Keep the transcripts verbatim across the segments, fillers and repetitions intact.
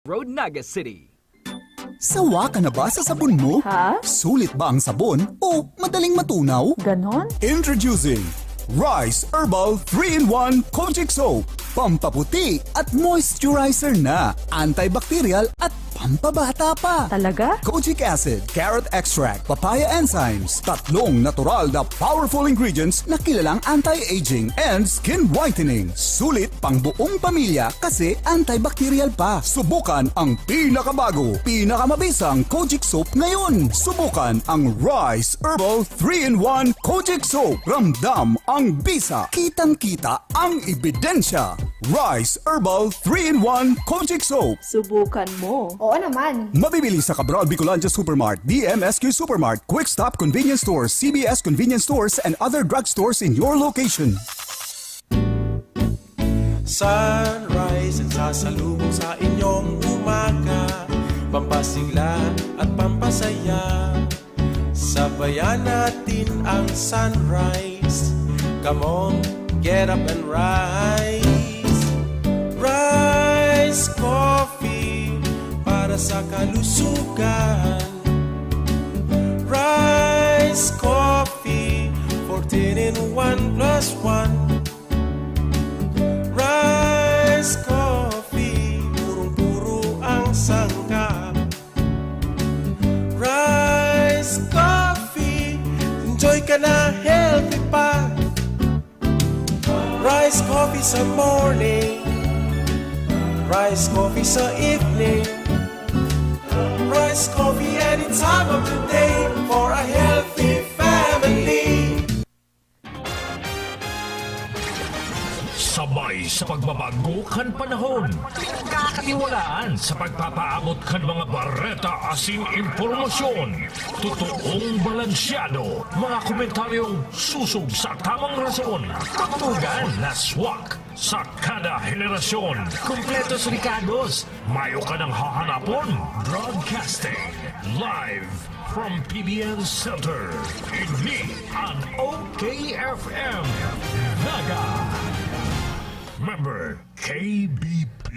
Road, Naga City. Sawa ka na ba sa sabon mo? Ha? Sulit ba ang sabon o madaling matunaw? Ganon? Introducing Rice Herbal three-in-one Kojic Soap. Pampaputi at moisturizer na. Antibacterial at pampabata pa. Talaga? Kojic Acid, Carrot Extract, Papaya Enzymes. Tatlong natural na powerful ingredients na kilalang anti-aging and skin whitening. Sulit pang buong pamilya kasi antibacterial pa. Subukan ang pinakabago, pinakamabisang Kojic Soap ngayon. Subukan ang Rice Herbal three-in-one Kojic Soap. Ramdam ang bisa. Kitang-kita ang ebidensya. Rice Herbal three-in-one Kojic Soap. Subukan mo. Oo naman. Mabibili sa Cabral Bicolandia Supermart, D M S Q Supermart, Quick Stop Convenience Stores, C B S Convenience Stores, and other drugstores in your location. Sunrise ang sasalubong sa inyong umaga, pampasigla at pampasaya. Sabayan natin ang sunrise. Come on, get up and rise. Rise Coffee para sa kalusugan. Rise Coffee, fourteen in one plus one. Rise Coffee, purong-puro ang sangkap. Rice Coffee, enjoy ka na, healthy pa. Rice Coffee sa morning, Rice Coffee sa evening, Rice Coffee any time of the day for a healthy family. Sabay sa pagbabago kan panahon, pinagkakatiwalaan sa pagpapaabot kan mga bareta asin impormasyon. Totoong balansyado, mga komentaryong susog sa tamang rason. Tugtugan na swak sa kada henerasyon. Kompletos rikados, mayo ka nang hahanapon. Broadcasting live from P B N Center. Ini an O K F M Naga. Member K B P.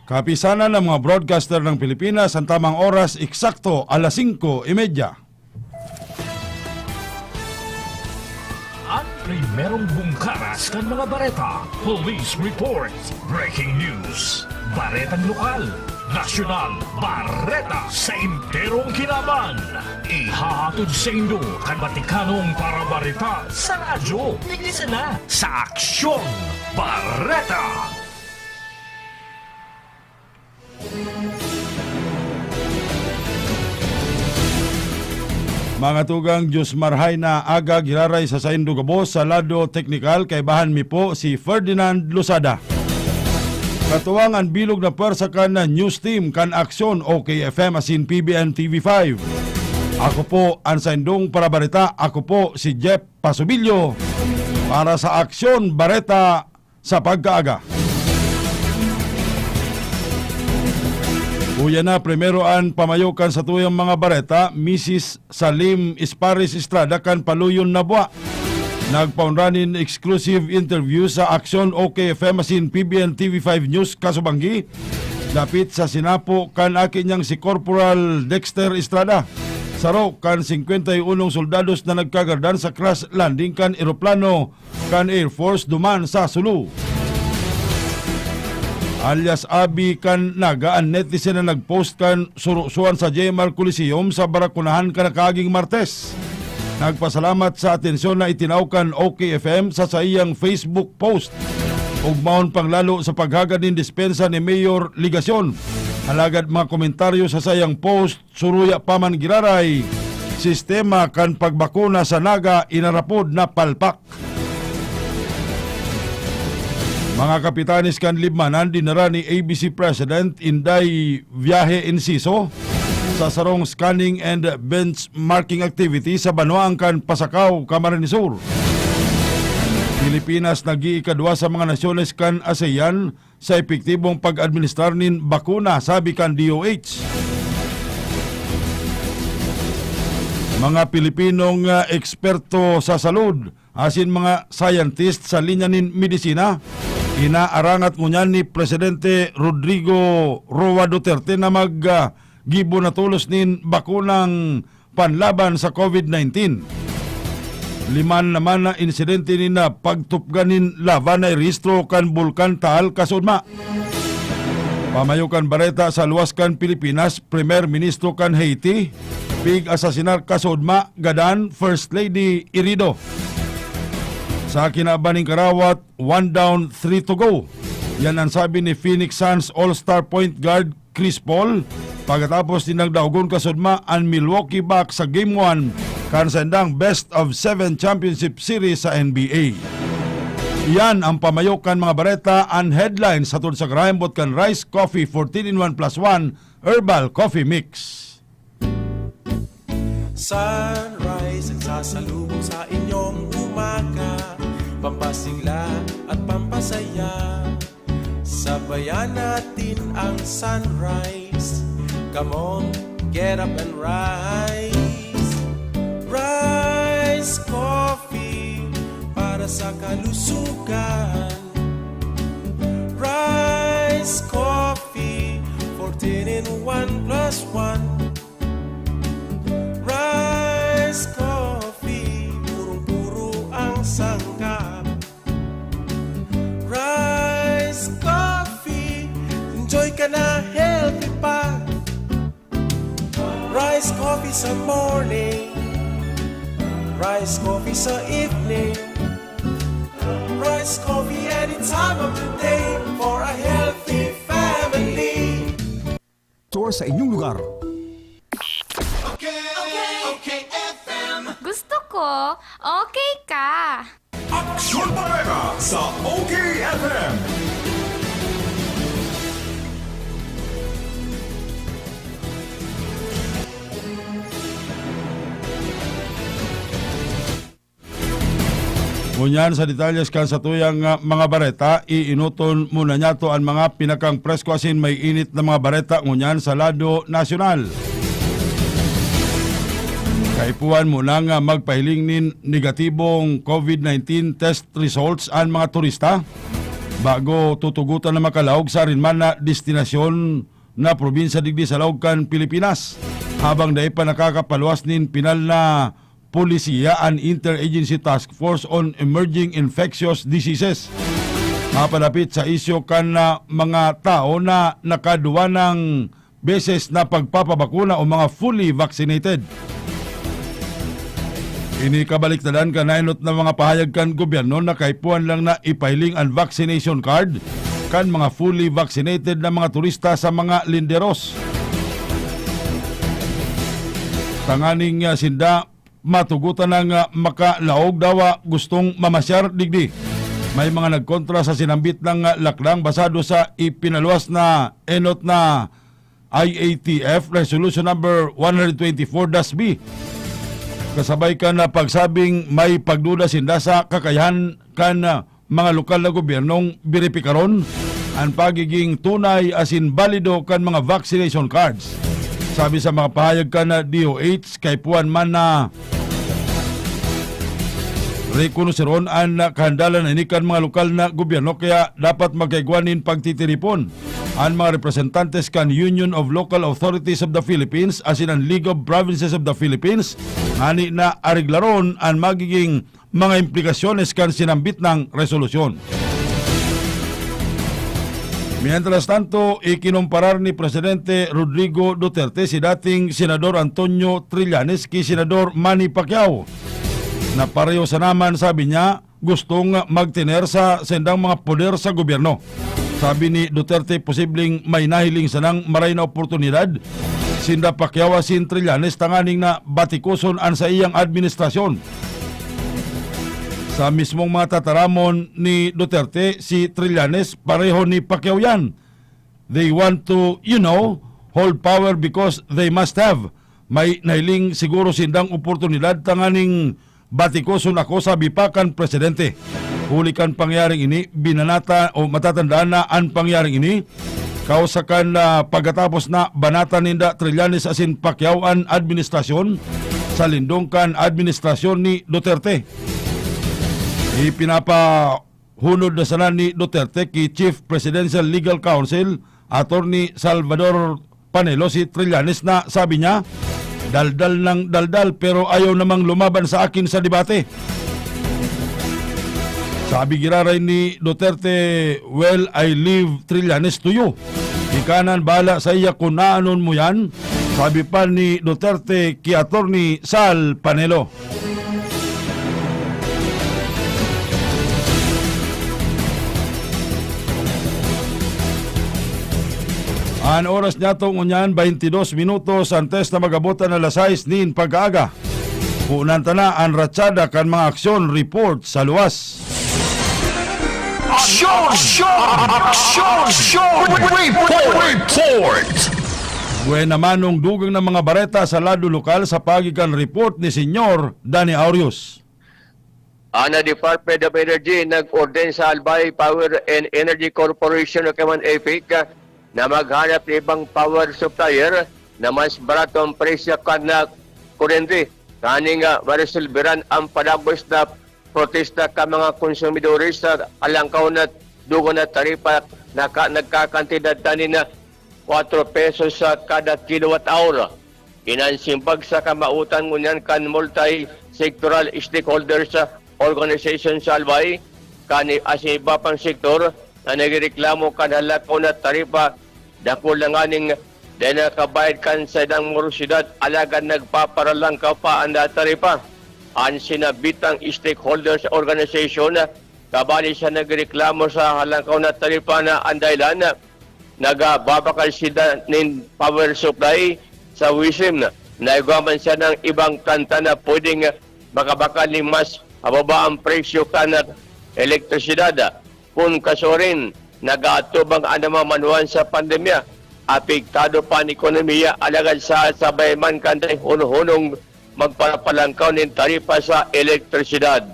Kapisanan ng mga broadcaster ng Pilipinas, ang tamang oras, eksakto, alas singko y media. An primerong bungkaras kan mga bareta, police reports, breaking news, baretang lokal, nasyonal, bareta sa enterong kinaban. Ihahatod saindo kan batikanong parabareta sa radyo. Digdi sana sa Aksyon Bareta. Mga tugang, Diyos marhay na aga giraray sa saindo gabos. Sa lado teknikal, kaibahan mi po si Ferdinand Losada. Katuwang an bilog na pwersa kan news team kan Aksyon, O K F M asin P B N T V five. Ako po an saindong parabareta. Ako po si Jeff Pasubilyo para sa Aksyon Bareta sa pagkaaga. Uya na, primero an pamayo kan satuyang mga bareta, Misis Salim Isparis Estrada kan Paluyon, Nabua. Nagpaunra nin exclusive interview sa Aksyon, O K F M asin P B N T V five News kasubanggi, dapit sa sinapo kan aki niyang si Corporal Dexter Estrada, saro kan singkwenta y unong soldados na nagkagardan sa crash landing kan eroplano kan Air Force duman sa Sulu. Alias Abi kan Naga an netizen na nag-post kan surusuan sa J M R Coliseum sa Barakunahan kan nakaaging Martes. Nagpasalamat sa atensyon na itinaw kan O K F M sa saiyang Facebook post. Ugmaon pang lalo sa paghagad nin dispensa ni Mayor Legacion. Alagad mga komentaryo sa saiyang post, suruya pa man giraray, sistema kan pagbakuna sa Naga inarapod na palpak. Mga kapitanes kan libmanan dinara ni A B C President Inday Viaje Enciso sa sarong scanning and benchmarking activity sa banwaan kan Pasacao, Camarines Sur. Pilipinas nag-iikadwa sa mga nasyones kan ASEAN sa epektibong pag-administrar nin bakuna, sabi kan D O H. Mga Pilipinong, ah, eksperto sa salud asin mga scientist sa linya nin medisina Inaarangat ngunyan ni Presidente Rodrigo Roa Duterte na mag, ah, gibo na tolos nin bakunang panlaban sa COVID nineteen. Lima naman na insidente nin, ah, pagtupgan nin lava na irehistro kan Bulkan Taal kasunma. Pamayo kan bareta sa luwas kan Pilipinas, Primer Ministro kan Haiti, pig-asasinar kasunma, gadan, First Lady irido. Sa kinaban nin karawat, one down, three to go. Yan ang sabi ni Phoenix Suns All-Star point guard Chris Paul pagkatapos nin nagdaogon kasunma an Milwaukee Bucks sa Game one kan saindang Best of Seven Championship Series sa N B A. Iyan ang pamayo kan mga bareta, an headlines hatod sa karayambot kan Rice Coffee fourteen in one plus one Herbal Coffee Mix. Sunrise ang sasalubong sa inyong umaga, pampasigla at pampasaya. Sabayan natin ang sunrise. Come on, get up and rise. Rice Coffee para sa kalusugan. Rice Coffee, fourteen in one plus one. Rice Coffee, purong-puro ang sangkap. Rice Coffee, enjoy ka na, healthy pa. Rice Coffee sa morning, Rice Coffee sa evening, Rice Coffee any time of the day for a healthy family. Store sa inyong lugar. Okay, okay, okay, F M. Gusto ko, okay ka. Aksyon Bareta sa O K F M. Ngunyan sa detalyes kan satuyang, ah, mga bareta, iinoton muna niyato an mga pinakang presko asin may init na mga bareta ngunyan sa lado nasyonal. Kaipuhan muna nga magpahiling nin negatibong COVID nineteen test results an mga turista bago tutugotan na makalaog sa arin man na destinasyon na probinsya digdi sa laog kan Pilipinas, habang dai pa nakakapaluwas nin pinal na polisiya an Interagency Task Force on Emerging Infectious Diseases mapadapit sa isyu kan, ah, mga tawo na nakaduwa nang beses na pagpapabakuna o mga fully vaccinated. Ini kabaliktaran kan naenot na mga pahayag kan gobyerno na kaipuhan lang na ipahiling an vaccination card kan mga fully vaccinated na mga turista sa mga linderos. Tanganing, ah, sinda matugotan nang, ah, makalaog dawa gustong mamasyar digdi. May mga nagkontra sa sinambit na, ah, lakdang basado sa ipinaluwas na enot na I A T F Resolution Number one hundred twenty-four dash B. Kasabay kan, ah, pagsabing may pagduda sinda sa kakayahan kan, ah, mga lokal na gobyernong beripikaron an pagiging tunay asin balido kan mga vaccination cards. Sabi sa mga pahayag kan, ah, D O H, kaipuhan man na rekonoseron an kahandalan na ini kan mga lokal na gobyerno, kaya dapat magkaigwa nin pagtitiripon an mga representantes kan Union of Local Authorities of the Philippines asin an League of Provinces of the Philippines ngani na areglaron an magiging mga implikasyones kan sinambit na resolusyon. Mientras tanto, ikinumparar ni Presidente Rodrigo Duterte si dating Senador Antonio Trillanes ki Senador Manny Pacquiao, na pareho sana man, sabi niya, gustong magtener sa saindang mga poder sa gobyerno. Sabi ni Duterte, posibleng may nahiling sanang maray na oportunidad sinda Pacquiao asin Trillanes tanganing na batikoson an saiyang administrasyon. Sa mismong mga tataramon ni Duterte, si Trillanes pareho ni Pacquiao yan. They want to, you know, hold power because they must have. May nahiling siguro sindang oportunidad tanganing batikoson ako, sabi pa kan presidente. Huli kan pangyayaring ini, binanata o matatandaan na an pangyayaring ini, kausa kan, ah, pagkatapos na banatan ninda Trillanes asin Pacquiao an administrasyon sa lindong kan administrasyon ni Duterte. Ipinapa hunod na sana ni Duterte ki Chief Presidential Legal Counsel, Attorney Salvador Panelo si Trillanes na sabi niya, "Daldal ng daldal pero ayaw namang lumaban sa akin sa debate." Sabi giraray ni Duterte, "Well, I leave Trillanes to you. Ika nang bahala sa iya kung aanon mo yan." Sabi pa ni Duterte ki Attorney Sal Panelo. An oras niyato ngunyan, baintidos minutos antes na mag-abot an alas sais nin pag-aaga. Punan ta na an ratsada kan mga aksyon report sa luwas. Aksyon! Aksyon! Aksyon! Report! Report! Buena manong dugang na mga bareta sa lado lokal sa paagi kan report ni Senyor Danny Aureus. Ana Department of Energy nag-order sa Albay Power and Energy Corporation o kaya man EPEC na maghanap ng ibang power supplier na mas barato ang presyo kan na kurente. Kaning, ah, maresolberan ang padagos na protesta ka mga konsumidores sa alangkaw na dugo na taripa na ka, nagkakantidad na nin, ah, kwatro pesos sa kada kilowatt hour. Inansimbag sa kamautan ngunyan kan multi-sectoral stakeholders, ah, organization sa Albay, kan asin iba pang sektor na nagrereklamo kan halakaw na taripa, dakul na nganing dai nakabayad kan saindang morosidad, alagad nagpaparalangkaw pa an taripa. An sinabitang stakeholders organization, kabali sa nagreklamo sa halangkaw na taripa na an dahilan, nagbabakal sinda nin power supply sa WESM. Naigwa man siya ng ibang planta na pwedeng makabakal nin mas mababa ang presyo kan elektrisida. Kun kasuarin, nag-aatubang an mga manuhan sa pandemya. Apektado pa an ekonomiya, alagad sa sabay man kan dai hunong-hunong magparapalangkaw nin taripa sa elektrisida.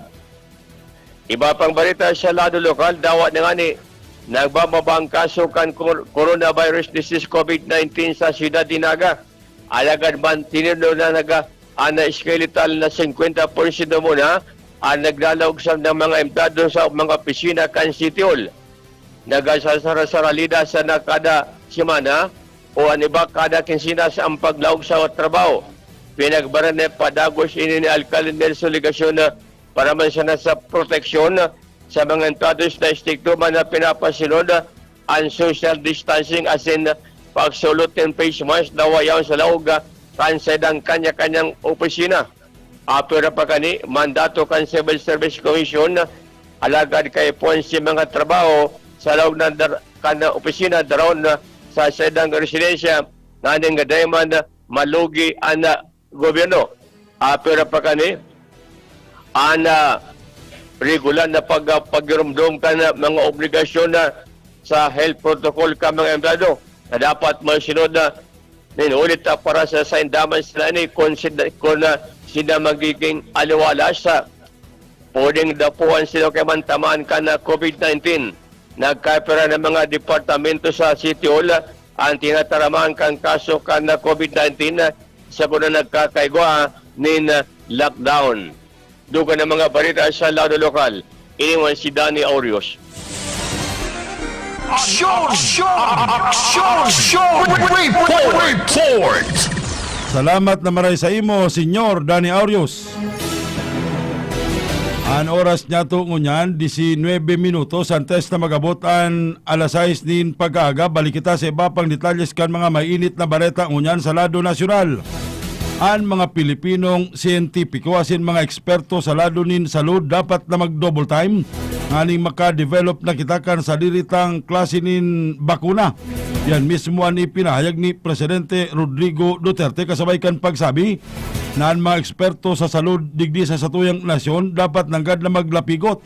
Iba pang bareta sa lado lokal, dawa na ngani, nagbababa ang kaso kan cor-, coronavirus disease, covid nineteen, sa siyudad nin Naga. Alagad mantinudo na naga-, an skeletal na singkwenta porsyento muna an naglalaog sa mga empleyado sa mga opisina kan City Hall. Nagasasara-saralida sana kada semana o an iba kada kinsenas an paglaog sa trabaho. Pinagbaran na padagos ini ni Alkalde Nelson Legacion na para man sana sa proteksyon sa mga empleyado na estrikto man na pinapasunod an social distancing asin pagsulot nin face mask na wayaon sa laog kan saindang kanya-kanyang opisina. Apwera pa kani, mandato kan Civil Service Commission, alagad kaipuhan si mga trabaho sa laog na dar-, kan opisina daraon sa saindang residensya nganing dai man malugi an gobyerno. Apwera pa kani, an, ah, regular na pag-, ah, pagirumdom kan, ah, mga obligasyon na sa health protocol kan mga empleyado na dapat masunod na nin ulit, ah, para sa sainda man sila ini kung sila, kung, ah, sila magiging aliwalas sa pwedeng dapuhan sila kaya man tamaan kan, ah, covid nineteen. Nagkapira ng mga departamento sa City Hall, ah, ang tinataraman kan kaso kan, ah, covid nineteen, ah, sa kuna nagkakaigwa nin, ah, lockdown. Dugang na mga bareta sa lado lokal, ini man si Danny Aureos. Aksyon! Aksyon! Aksyon! Report! Report! Salamat na maray sa imo, Senyor Danny Aureos. An oras niyato ngunyan, disinwebe minutos antes na mag-abot an alas sais nin pag-aaga. Balik kita sa iba pang detalyes kan mga mainit na bareta ngunyan sa lado nasyonal. An mga Pilipinong siyentipiko asin mga eksperto sa lado nin salud dapat na mag-double time nganing maka-develop na kita kan sadiri tang klase nin bakuna. Yan mismo an ipinahayag ni Presidente Rodrigo Duterte kasabay kan pagsabi na an mga eksperto sa salud digdi sa satuyang nasyon dapat nanggad na maglapigot,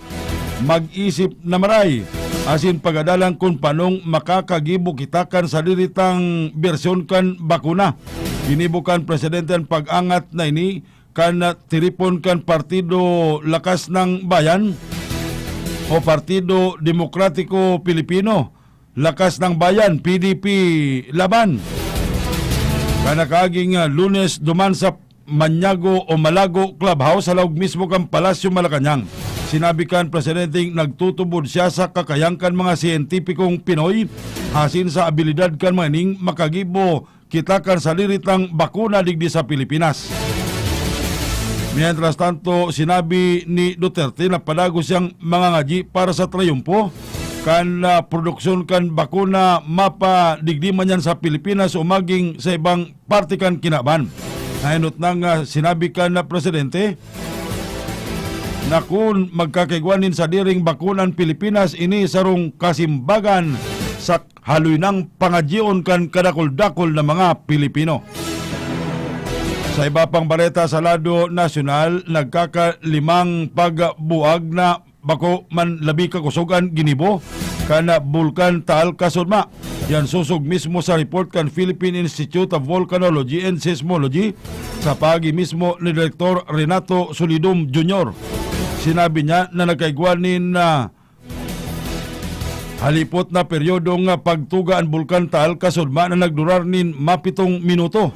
mag-isip na maray, asin pagadalan kun panong makakagibo kita kan sadiri tang bersyon kan bakuna. Ginibo kan presidente an pag-angat na ini kan tiripon kan Partido Lakas ng Bayan o Partido Demokratiko Pilipino, Lakas ng Bayan, P D P, Laban, kan nakaaging, ah, Lunes duman sa Maniago o Malago Clubhouse sa laog mismo kan Palasyo Malacañang. Sinabi kan presidenteng nagtutubod siya sa kakayan kan mga siyentipikong Pinoy, asin sa abilidad kan mga ining makagibo kita kan sadiri tang bakuna digdi sa Pilipinas. Mientras tanto, sinabi ni Duterte na padagos siyang mangangadyi para sa trayumpo kan, ah, produksyon kan bakuna, mapa digdi man yan sa Pilipinas o maging sa ibang parte kan kinaban. Naenot nang, ah, sinabi kan, ah, presidente na kun magkakaigwa nin sadiring bakuna an Pilipinas, ini sarong kasimbagan sa haloy nang pangadyion kan kadakul-dakul na mga Pilipino. Sa iba pang bareta sa lado nasyonal, nagkakalimang pagbuag na bako man labi kakosog an ginibo kan Bulkan Taal Kasudma. Yan sosog mismo sa report kan Philippine Institute of Volcanology and Seismology sa paagi mismo ni Direktor Renato Solidum Junior. Sinabi niya na nagkaigwa nin, ah, halipot na peryodong, ah, pagtuga an Bulkan Taal Kasudma na nagdurar nin mapitong minuto.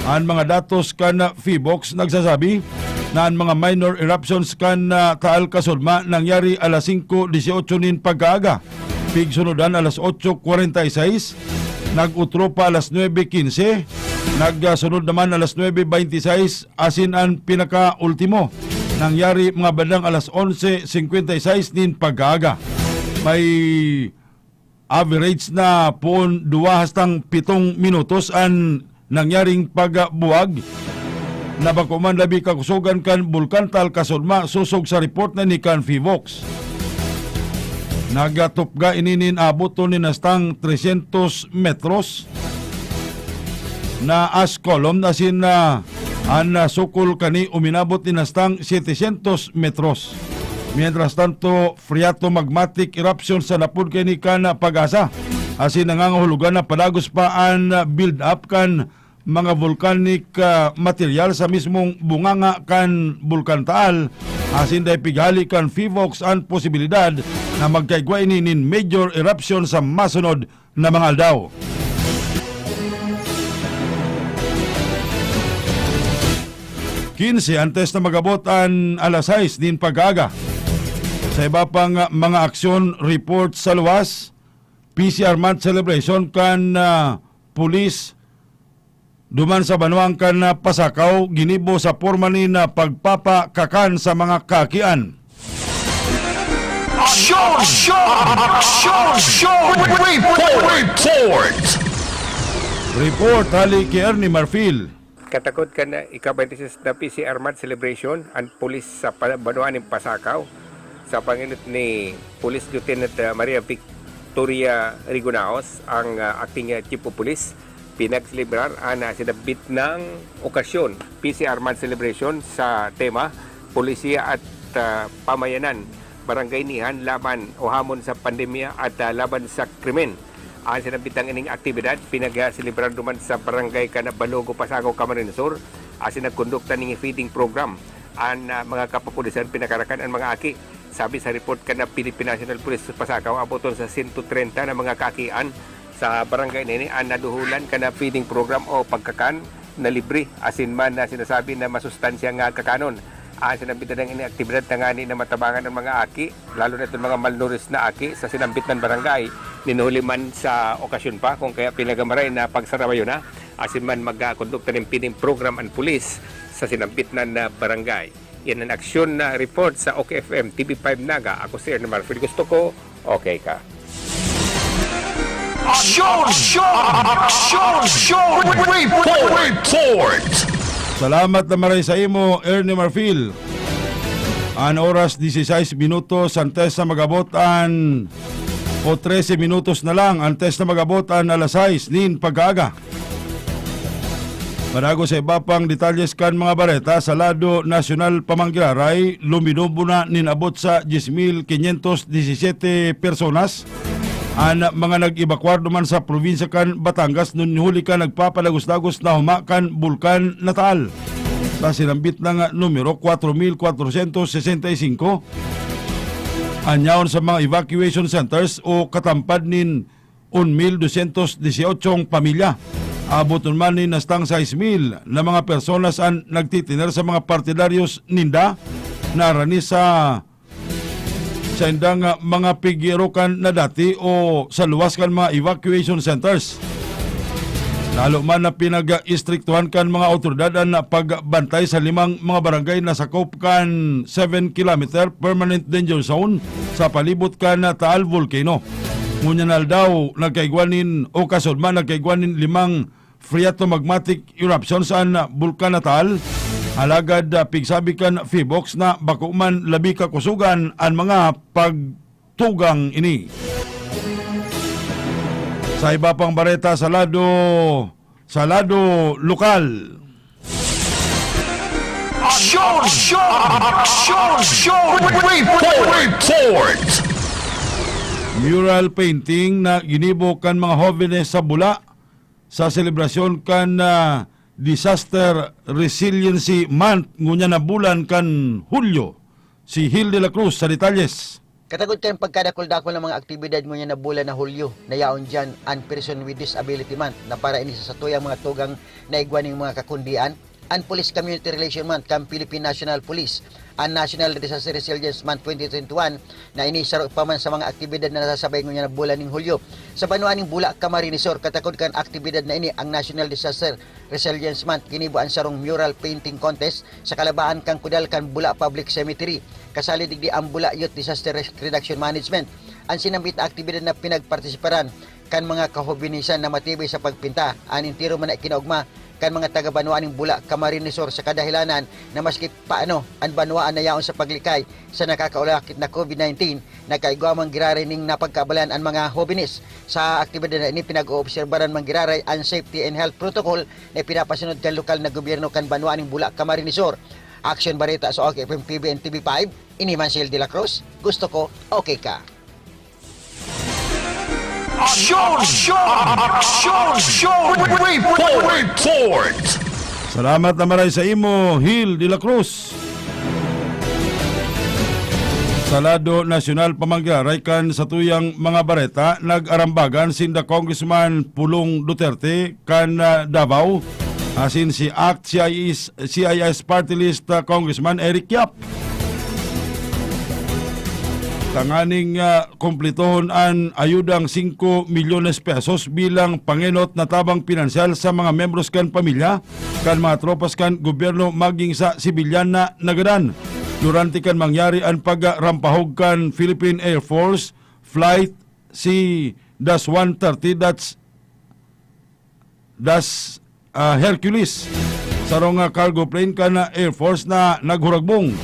An mga datos kan, ah, PHIVOLCS nagsasabi na an mga minor eruptions kan, ah, Taal Kasudma nangyari alas singko dieciocho nin pagkaaga, pigsunodan alas otso kwarenta y seis, nag-utro pa alas nuebe quince, nagsunod naman alas nuebe veintiseis, asin an pinakaultimo nangyari mga bandang alas onse singkwenta y seis nin pagkaaga. May average na poon duwa hastang pitong minutos an nangyaring pagbuag na bako man labi kakusogan kan Bulkan Taal Kasudma, sosog sa report na ni kan PHIVOLCS. Nagatupga ini nin abot to nin hastang tresyentos metros na ash column, asin na an, ah, sukol kani uminabot nin hastang setecientos metros. Mientras tanto, phreatomagmatic eruption sa napod kaini kan PAGASA, asin nangangahulugan na padagos pa an, ah, build-up kan mga volcanic, ah, material sa mismong bunganga kan Bulkan Taal, asin dai pighali kan PHIVOLCS an posibilidad na magkaigwa ini nin major eruption sa masunod na mga aldaw. Kinse antes na magabot an alas sais nin pag-aaga. Sa iba pang mga aksyon, report sa luwas, P C R month celebration kan, ah, pulis duman sa banwaan kan, ah, Pasacao, ginibo sa porma nin, ah, pagpapakakan sa mga kaakian. Aksyon! Aksyon! Aksyon! Report! Report! Report hali ki Ernie Marfil. Katakod kan ika-twenty-six na P C R month celebration an pulis sa pa-, banwaan nin Pasacao, sa pangilot ni Police Lieutenant, ah, Maria Victoria Rigonaos, ang, ah, acting, ah, chief of police. Pinagselebrar an, ah, sinambit na okasyon, P C R month celebration, sa tema, Polisiya at, ah, Pamayanan, Barangay Nihan laban o Hamon sa Pandemya at, ah, Laban sa Krimen. An sinambit na ining aktibidad, pinagselebrar duman sa barangay kan Balogo, Pasacao, Camarines Sur, asin nagkondukta nin feeding program. An, ah, mga kapapulisan, pinakarakan an mga aki. Sabi sa report kan Philippine National Police sa Pasacao, aboton sa sento trenta na mga kaakian sa barangay na ini an naduhulan kan feeding program o pagkakan na libre, asin man na sinasabi na masustansya nga kakanon. An sinambit na ini aktibidad tangani na matabangan an mga aki, lalo na itong mga malnourished na aki sa sinambit na barangay. Nin huli man sa okasyon pa, kung kaya pinagamaray na pagsarabayo na, asin man magkakondukta nin feeding program an pulis sa sinambit na barangay. Yan an aksyon na report sa OK F M, T V five Naga. Ako si Ernie Marfil. Gusto ko, okay ka. Aksyon! Aksyon! Aksyon! Report! Report! Salamat na maray sa imo, Ernie Marfil. An oras, dieciséis minutos, antes na magabot an, o trese minutos na lang, antes na magabot an alas sais nin pag-aaga. Padagos sa iba pang detalles kan mga bareta, sa lado nasyonal pa man giraray, luminubo na nin abot sa diyes mil kinyentos disisiete personas an mga nag-ebakwar duman sa probinsya kan Batangas nin huli kan nagpapadagos-dagos na huma kan Bulkan na Taal. Sa sinambit na nga numero, kwatro mil kwatrosyentos sesenta y singko an yaon sa mga evacuation centers o katampad nin un mil dosyentos dieciocho pamilya. Abot man nin hastang sais mil na mga personas an nagtitiner sa mga partidaryos ninda na arani sa saindang, ah, mga pigirokan na dati o sa luwas kan mga evacuation centers. Lalo man na pinag-istriktuhan kan mga awtoridad an pagbantay sa limang mga barangay na sakop kan seven kilometer permanent danger zone sa palibot kan Taal Volcano. Ngunyan na aldaw, nagkaigwa nin, o kasunod man, nagkaigwa nin limang phreatomagmatic eruptions an Bulkan na Taal. Alagad, ah, pigsabi kan PHIVOLCS na bako man labi kakusogan an mga pagtugang ini. Sa iba pang bareta sa lado, sa lado lokal. Aksyon! Aksyon! Aksyon! Report! Report! Mural painting na ginibo kan mga hobenes sa Bula sa selebrasyon kan, ah, Disaster Resiliency Month ngunyan na bulan kan Hulyo. Si Hil de la Cruz sa detalles. Katagod kan pagkadakul-dakul na mga aktibidad ngunyan na bulan na Hulyo, na yaon diyan an Person with Disability Month, na para ini sa satuyang mga tugang na igwa ning mga kakundian, an Police Community Relation Month kan Philippine National Police, an National Disaster Resilience Month twenty twenty-one, na ini saro pa man sa mga aktibidad na nasasabay ngunyan na bulan ning Hulyo. Sa banwa ning Bula, Camarines Sur, katakod kan aktibidad na ini, ang National Disaster Resilience Month, ginibo an sarong mural painting contest sa kalabaan kan kudal kan Bula Public Cemetery. Kasali digdi ang Bula Youth Disaster Res-, Reduction Management. An sinambit na aktibidad na pinagpartisiparan kan mga kahobinisan na matibay sa pagpinta, an entero man na ikinaogma kan mga taga-banwa ning Bula, Camarines Sur, sa kadahilanan na maski paano an banwaan na yaon sa paglikay sa nakakaulakit na COVID nineteen, nagkaigwa man giraray ning napagkaabalahan an mga hobenes. Sa aktibidad na ini, pinag-oobserbaran man giraray an safety and health protocol na ipinapasunod kan lokal na gobyerno kan banwa ning Bula, Camarines Sur. Action Bareta sa OK F M P B and T V five, ini man si El de la Cruz. Gusto ko, okay ka. Aksyon! Aksyon! Aksyon! Report! Report! Salamat na maray sa imo, Hil de la Cruz. Sa lado nasyonal, pamanggaray kan satuyang mga bareta, nag-arambagan sinda Congressman Pulong Duterte kan, ah, Davao, asin si Act C I S, C I S Party List, ah, Congressman Eric Yap. Tanganing, ah, kumplitohon an ayudang singko milyones pesos bilang pangenot na tabang pinansyal sa mga membros kan pamilya kan mga tropas kan gobyerno maging sa sibilyan na nagadan. Durante kan mangyari an pagrampahog kan Philippine Air Force Flight C dash one thirty dash dash, ah, Hercules, sarong, ah, cargo plane kan, ah, Air Force na naghuragbong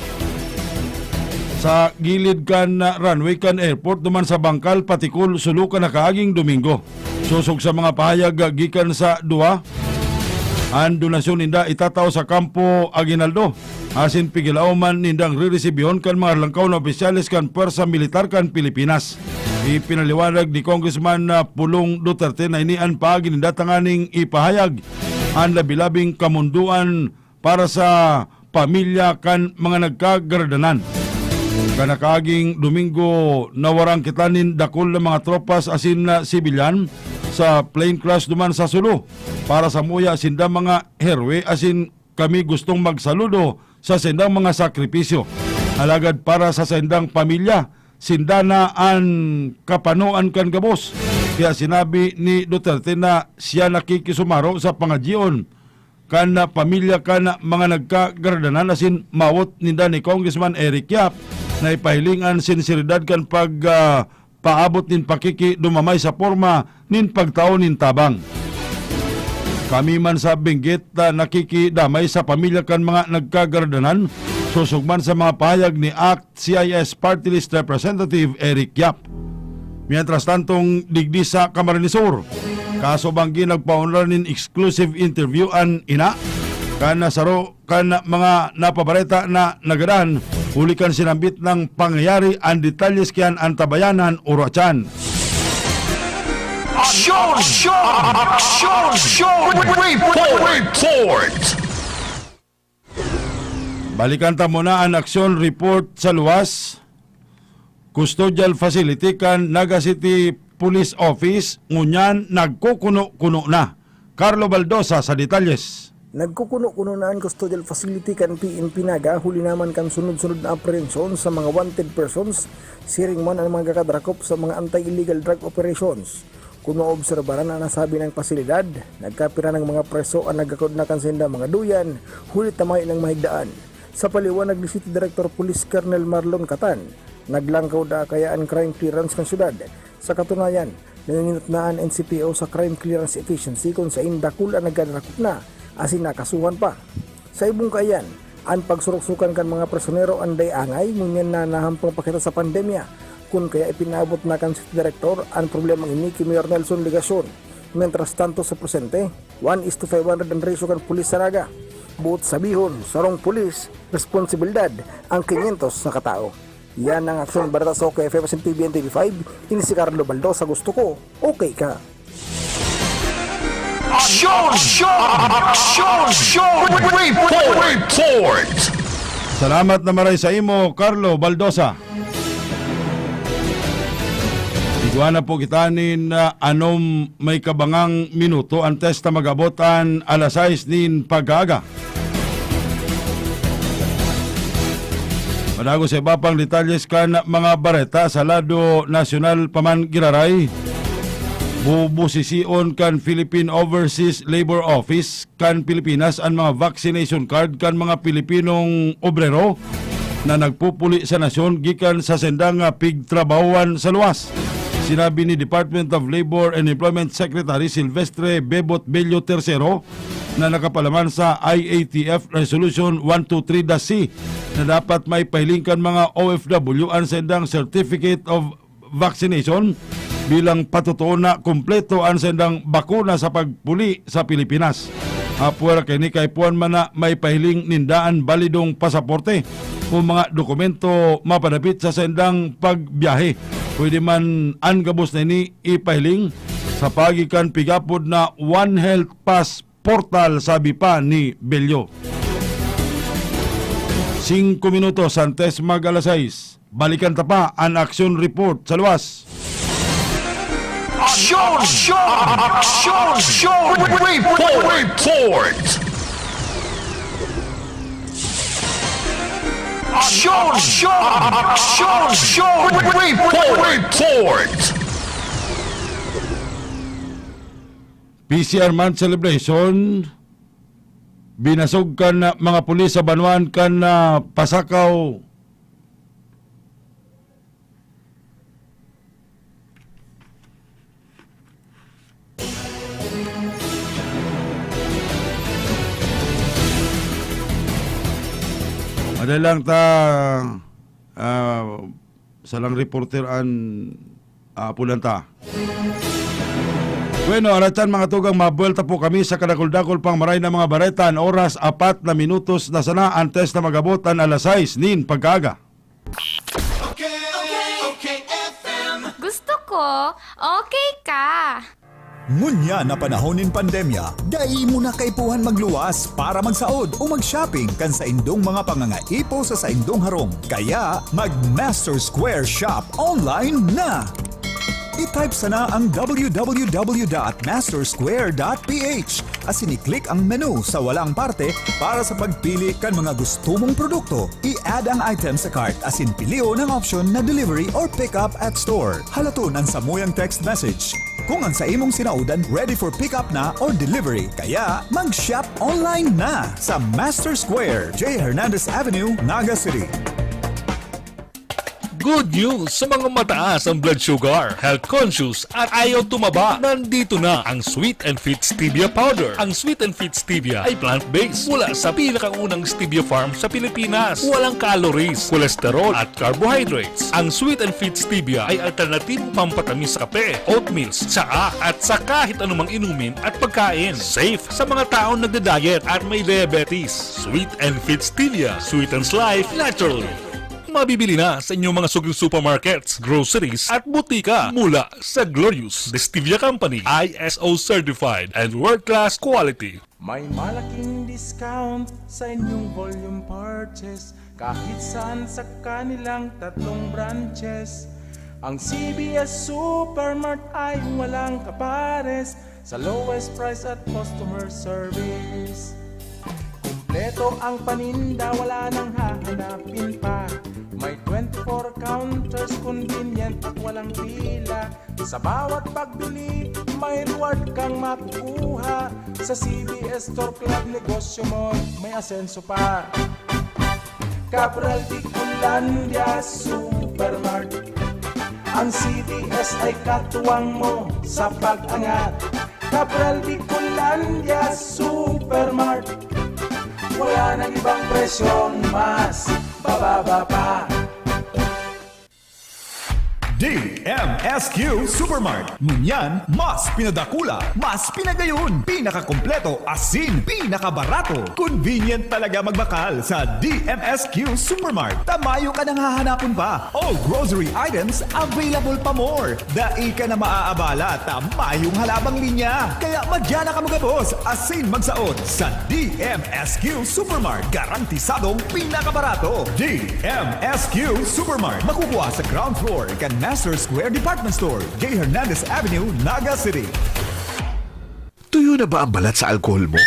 sa gilid kan, ah, runway kan airport duman sa Bangkal, Patikul, Sulu, kan nakaaging Domingo. Sosog sa mga pahayag, ah, gikan sa duwa, an donasyon ninda itatao sa Kampo Aguinaldo. Asin pigilaoman nindang reresibihon kan mga langkaw na opisyales kan Pwersa Militar kan Pilipinas. Ipinaliwanag ni Congressman, ah, Pulong Duterte na ini an paagi ninda tanganing ipahayag an labi-labing kamundoan para sa pamilya kan mga nagkagaradanan. Kan nakaaging Domingo, nawaran kita nin dakul na mga tropas asin na sibilyan sa plane crash duman sa Sulu. Para samuya, sinda mga herwe asin kami gustong magsaludo sa saindang mga sakripisyo. Alagad para sa saindang pamilya, sinda na an kapanoan kan gabos. Kaya sinabi ni Duterte na siya nakikisumaro sa pangadyion kan pamilya kan mga nagkagaradanan asin mawot ninda ni Congressman Eric Yap na ipahiling an sinseridad kan pag, ah, paabot nin pakikidumamay sa porma nin pagtao nin tabang. Kami man sa Benguet, ah, nakikidamay sa pamilya kan mga nagkagaradanan, sosog man sa mga pahayag ni Act C I S Party List Representative Eric Yap. Mientras tantong digdi sa Camarines Sur, kasubanggi nagpaunra nin exclusive interview an ina kan saro kan mga napabareta na nagadan huli kan sinambit na pangyayari. An detalles kiyan antabayanan, Oro Achan. Aksyon! Aksyon! Aksyon! Report! Report! Balikan ta muna an aksyon report sa luwas. Custodial facility kan Naga City Police Office ngunyan nagkukuno-kuno na. Carlo Baldosa sa detalles. Nagkukuno-kuno na an custodial facility kan P N P Naga huli naman kan sunod-sunod na aprehensyon sa mga wanted persons, siring man an mga gakadarakop sa mga anti-illegal drug operations. Kun maobserbaran an nasabi nang pasilidad, nagkapira nang mga preso an nagakod na kan saindang mga duyan, huli ta mayo nang mahigdaan. Sa paliwanag ni City Director Police Colonel Marlon Catan, naglangkaw daa kaya an crime clearance kan syudad. Sa katunayan, nanginginot na an N C P O sa crime clearance efficiency kun sain dakul an nagkadarakop na asin nakasuhan pa. Sa ibong kaiyan, an pagsuruksokan kan mga prisionero an dai angay ngunyan na nahampang pa kita sa pandemya. Kun kaya ipinaabot na kan City Director an problemang ini ki Mayor Nelson Legacion. Mientras tanto sa presente, one is to five hundred an ratio kan pulis sa Naga. Boot sabihon, sarong pulis, responsibilidad ang quinientos sa katao. Yan ang Aksyon Bareta sa OK F M asin T V N T V five. Ini si Carlo Baldo sa gusto ko, okay ka. Aksyon! Aksyon! Aksyon! Aksyon! Report! Report! Salamat na maray sa imo, Carlo Baldosa. Igwa na po kita nin, ah, anom may kabangang minuto antes na mag-abot an alas sais nin pagkaaga. Madagos sa iba pang detalles kan mga bareta sa lado nasyonal pa man giraray. Bubusision kan Philippine Overseas Labor Office kan Pilipinas an mga vaccination card kan mga Pilipinong obrero na nagpupuli sa nasyon gikan sa saindang, ah, pigtrabahoan sa luwas. Sinabi ni Department of Labor and Employment Secretary Silvestre Bebot Bello Tercero na nakapalaman sa I A T F Resolution one two three dash C na dapat maipahiling kan mga O F W an saindang Certificate of Vaccination bilang patutuon na kumpleto an saindang bakuna sa pagpuli sa Pilipinas. Apwera kaini, kaipuhan man na maipahiling ninda an balidong pasaporte o mga dokumento mapadapit sa saindang pagbiyahe. Pwede man an gabos na ini ipahiling sa paagi kan pigapod na One Health Pass portal, sabi pa ni Bello. Singko minutos antes mag alas sais. Balikan ta pa an aksyon report sa luwas. Aksyon! Aksyon! Aksyon! Report! Report! Aksyon! Aksyon! Aksyon! Report! Report! P C R Month Celebration, binasog kan mga pulis sa banwaan kan, ah, Pasacao. Madali lang ta, ah, Salang reporter an aapodan ta. Bueno, aratan mga tugang, mabuwelta po kami sa kadakul-dakul pang maray na mga bareta. An oras, apat na minutos na sana antes na mag-abot an alas sais nin pagkaaga. Okay, okay, F M. Gusto ko, okay ka. Ngunyan na panahon nin pandemya, dai mo na kaipuhan magluwas para magsaod o mag-shopping kan saindong mga pangangaipo sa saindong harong. Kaya, mag-Master Square Shop online na! I-type sana ang w w w dot master square dot p h asin i-click ang menu sa walang parte para sa pagpili kan mga gusto mong produkto. I-add ang item sa cart asin pilion ang option na delivery or pick up at store. Halaton ang samuyang text message kung ang sa imong sinaodan ready for pick up na or delivery. Kaya, mag-shop online na sa Master Square, J Hernandez Avenue, Naga City. Good news sa mga mataas ang blood sugar, health conscious, at ayaw tumaba. Nandito na ang Sweet and Fit Stevia Powder. Ang Sweet and Fit Stevia ay plant-based mula sa pinakaunang stevia farm sa Pilipinas. Walang calories, cholesterol, at carbohydrates. Ang Sweet and Fit Stevia ay alternatibong pampatamis sa kape, oatmeal, tsaa, at sa kahit anumang inumin at pagkain. Safe sa mga taong nagda-diet at may diabetes. Sweet and Fit Stevia sweetens life naturally. Mabibili na sa inyong mga suking supermarkets, groceries, at butika mula sa Glorious Stevia Company, I S O certified and world-class quality. May malaking discount sa inyong volume purchase kahit saan sa kanilang tatlong branches. Ang C V S Supermart ay walang kapares sa lowest price at customer service. Eto ang paninda, wala nang hahanapin pa. May twenty-four counters, convenient at walang pila. Sa bawat pagbili, may reward kang makukuha. Sa C B S Store Club, negosyo mo may asenso pa. Cabral Bicolandia Supermart. Ang C B S ay katuwang mo sa pag-angat. Cabral Bicolandia Supermart. Wala nang ibang presyong mas bababa pa. D M S Q Supermart. Ngunyan, mas pinadakula, mas pinagayon, pinakakompleto, asin pinakabarato. Convenient talaga magbakal sa D M S Q Supermart. Ta mayo ka nang hahanapon pa. All grocery items available pa more. Dai ka na maaabala ta mayong halabang linya. Kaya madya na kamo gabos asin magsaot sa D M S Q Supermart. Garantisadong pinakabarato. D M S Q Supermart. Makukuha sa ground floor kan Master Square Department Store, J Hernandez Avenue, Naga City. Tuyo na ba ang balat sa alkohol mo?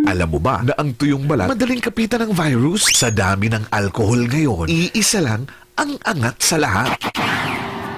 Alam mo ba na ang tuyong balat madaling kapitan ng virus? Sa dami ng alkohol ngayon, iisa lang ang angat sa lahat.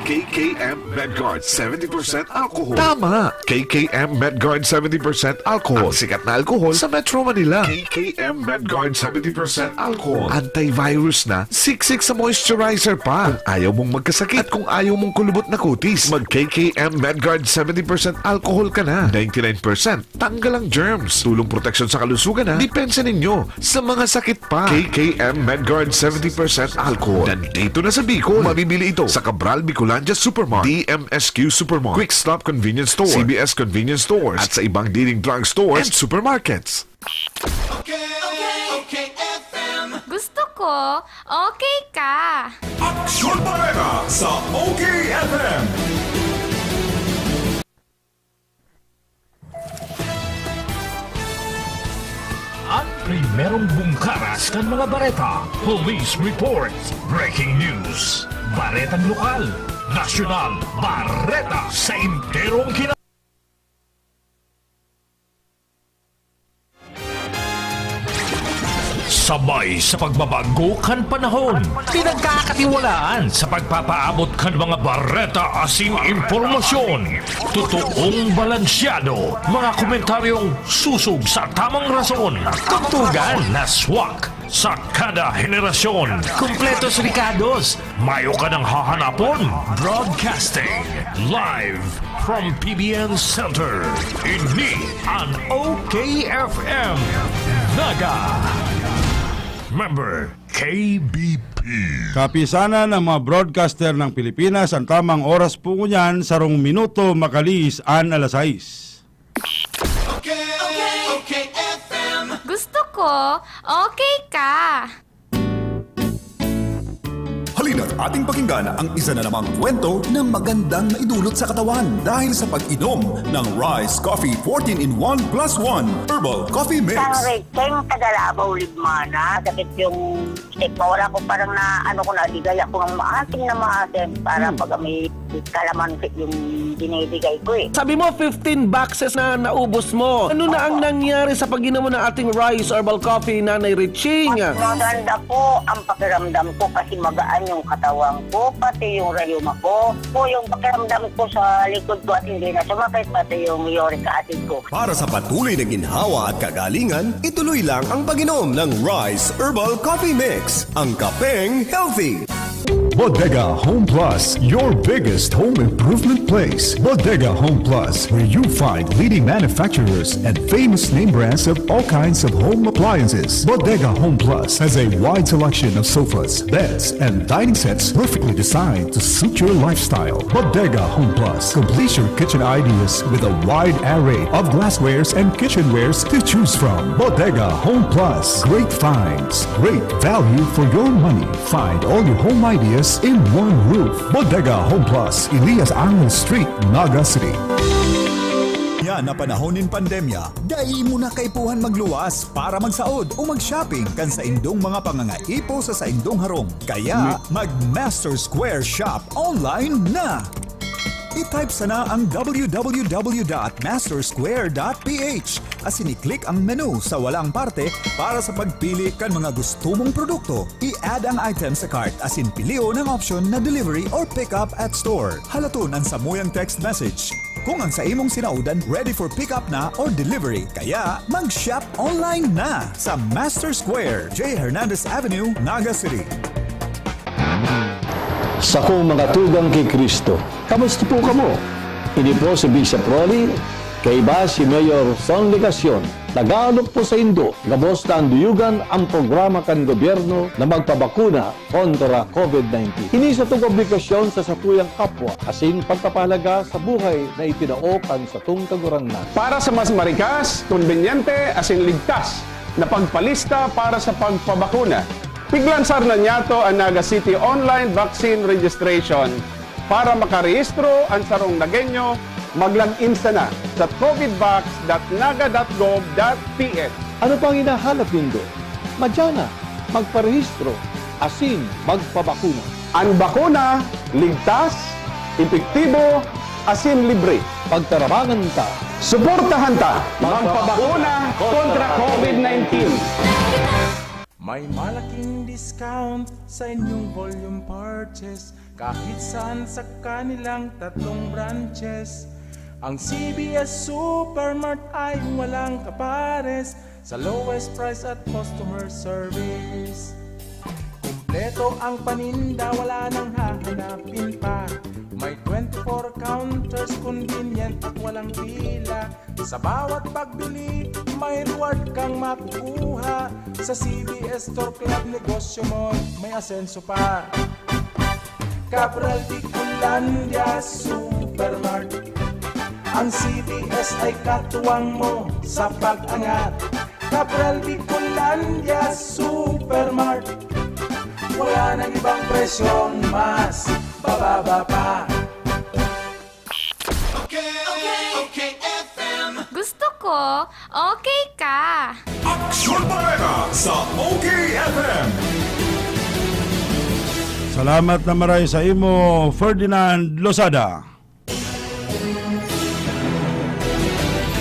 K K M Medguard seventy percent alcohol. Tama! K K M Medguard seventy percent alcohol. Ang sikat na alkohol sa Metro Manila. K K M Medguard seventy percent alcohol. Antivirus na, siksik sa moisturizer pa. Kung ayaw mong magkasakit at kung ayaw mong kulubot na kutis, mag K K M Medguard seventy percent alcohol ka na. Ninety-nine percent tanggal ang germs. Tulong proteksyon sa kalusugan na depensa ninyo sa mga sakit pa. K K M Medguard seventy percent alcohol. Nandito na sa Bicol. Mabibili ito sa Cabral Bicolandia Supermart, D M S Q Supermart, Quick Stop Convenience Store, C B S Convenience Stores, at sa ibang leading drug stores and supermarkets. Gusto ko, okay ka. Aksyon Bareta sa O K F M. Ang primerong bungkaras kan mga bareta, police reports, breaking news, baretang lokal, nasyonal, bareta sa enterong kina- Sabay sa pagbabago kan panahon, pinagkakatiwalaan sa pagpapaabot kan mga bareta asin impormasyon. Totoong balansyado, mga komentaryong susog sa tamang rason. Tugtugan na swak sa kada henerasyon. Kompletos rikados, mayo ka nang hahanapon. Broadcasting live from P B N Center. Ini an O K F M Naga. Member K B P. Kapisanan ng mga broadcaster ng Pilipinas, ang tamang oras po ngunyan, sarong minuto makaliis an alas sais. Gusto ko, okay ka. Halina't ating pakinggan ang isa na namang kwento na magandang maidulot sa katawan dahil sa pag-inom ng Rise Coffee fourteen in one plus one Herbal Coffee Mix. Isang recheng taga Davao, Libmana. Sakit yung stigma. Wala ko, parang na, ano ko, naligaya ko ng maasim na maasim para pag may kalamansi yung binibigay ko eh. Sabi mo, fifteen boxes na naubos mo. Ano na ang nangyari sa pag-inom mo ng ating Rise Herbal Coffee, Nanay Riching? Mas maganda po ang pakiramdam ko kasi magaan yung katawan ko, pati yung rayuma ko. Po yung pakiramdam ko sa likod ko at hindi na sumakit, pati yung uric acid ko. Para sa patuloy na ginhawa at kagalingan, ituloy lang ang pag-inom ng Rise Herbal Coffee Mix, ang kapeng healthy. Bodega Home Plus, your biggest home improvement place. Bodega Home Plus, where you find leading manufacturers and famous name brands of all kinds of home appliances. Bodega Home Plus has a wide selection of sofas, beds, and dining sets perfectly designed to suit your lifestyle. Bodega Home Plus completes your kitchen ideas with a wide array of glasswares and kitchenwares to choose from. Bodega Home Plus, great finds, great value for your money. Find all your home ideas in one roof. Bodega Home Plus, Elias Angel Street, Naga City. Yan na panahon nin pandemya, dai mo na kaipuhan magluwas para magsaod o mag-shopping kan saindong mga pangangaipo sa saindong harong. Kaya, mag-Master Square Shop online na! I-type sana ang w w w dot master square dot p h asin i-click ang menu sa walong parte para sa pagpili kan mga gusto mong produkto. I-add ang item sa cart asin pilion ang option na delivery or pick up at store. Halaton an samuyang text message kung ang saimong sinaodan ready for pick up na or delivery. Kaya mag-shop online na sa Master Square, J Hernandez Avenue, Naga City. Sakong mga tugang ki Cristo, kamusta po kamo? Ini po si Bishop Rolly, kaiba si Mayor Son Legacion. Nag-aalok po saindo gabos ta anduyugan an programa kan gobyerno na magpabakuna kontra COVID nineteen. Ini satong obligasyon sa satuyang kapwa asin pagkapahalaga sa buhay na itinao kan satong Kagurangnan. Para sa mas marikas, kombinyente asin ligtas na pagpalista para sa pagpabakuna, piglansar na niyato an Naga City Online Vaccine Registration. Para makarehistro an sarong Nagueño, mag-log in sana sa covidvax dot naga dot gov dot p h. Ano pang hinahanap nindo? Madya na, magparehistro asin magpabakuna. An bakuna, ligtas, epektibo, asin libre. Pagtarabangan ta. Suportahan ta. Magpabakuna kontra COVID nineteen. May malaking discount sa inyong volume purchase kahit saan sa kanilang tatlong branches. Ang C B S Supermart ay walang kapares sa lowest price at customer service. Kumpleto ang paninda, wala nang hahanapin pa. May twenty-four counters, convenient at walang pila. Sa bawat pagbili, may reward kang makukuha. Sa C B S Store Club, negosyo mo may asenso pa. Cabral Bicolandia Supermart. Ang C B S ay katuwang mo sa pag-angat. Cabral Bicolandia Supermart. Wala nang ibang presyong mas bababa pa. Okay, okay, okay, F M. Gusto ko, okay ka. Aksyon Bareta sa O K F M. Salamat na maray sa imo, Ferdinand Lozada.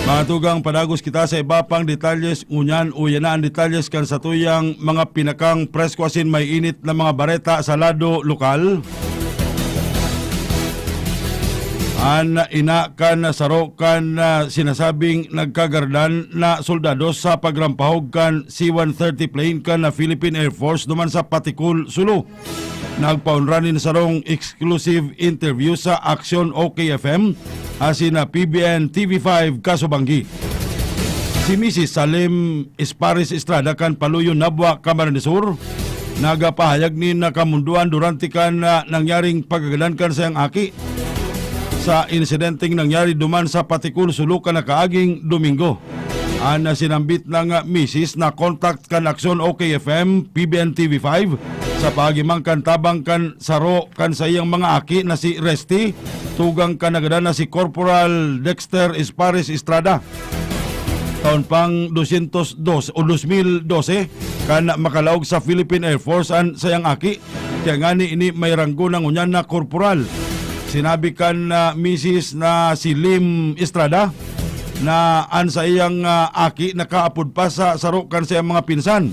Mga tugang, padagos kita sa iba pang detalyes, ngunyan uya na ang detalyes kan satuyang mga pinakang presko asin may init na mga bareta sa lado lokal. An ina kan saro kan, ah, sinasabing nagkagardan na soldados sa pagrampahog kan C one thirty plane kan Philippine Air Force duman sa Patikul, Sulu. Nagpaunra nin sarong exclusive interview sa Aksyon O K F M asin na P B N T V five Kasobanggi. Si Misis Salim Espares Estrada kan Paloyo, Nabua, Camarines Sur, nagapahayag nin nakamundoan durante kan, ah, nangyaring pagkagadan kan saiyang aki sa insidenteng nangyari duman sa Patikul, Sulu, kan nakaaging Domingo. An sinambit na nga misis na-contact kan Aksyon O K F M, P B N T V five, sa paagi man kan tabang kan saro kan saiyang mga aki na si Resty, tugang kan nagadan na si Corporal Dexter Espares Estrada. Taon pang dosyentos dos o dos mil dose, kan makalaog sa Philippine Air Force an saiyang aki. Kaya ngani ini may ranggo na ngunyan na korporal. Sinabi kan, ah, misis na si Lim Estrada na an saiyang, ah, aki nakaapod pa sa saro kan saiyang mga pinsan.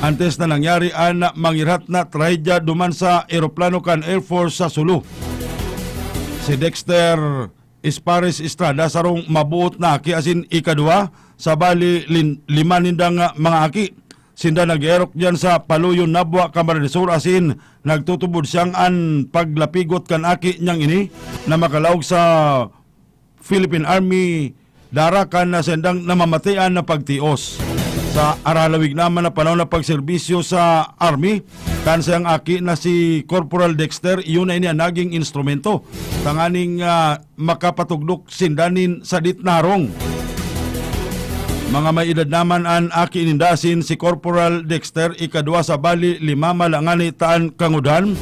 Antes na nangyari an mangirhat na trahedya duman sa eroplano kan Air Force sa Sulu. Si Dexter Espares Estrada, sarong maboot na aki asin ikaduwa sa bali lin-, lima nindang, ah, mga aki. Sinda nag-erok diyan sa Paloyo, Nabua, Camarines Sur asin nagtutubod siyang an paglapigot kan aki niyang ini na makalaog sa Philippine Army, darakan na sindang namamatian na pagtios. Sa aralawig naman na panahon na pagserbisyo sa Army, kan siyang aki na si Corporal Dexter, iyon na ini an naging instrumento tanganing, ah, makapatugdok sinda nin sadit na harong. Mga may edad naman an aki ninda asin si Corporal Dexter, ikadwa sa bali lima, malangani taan kangudhan.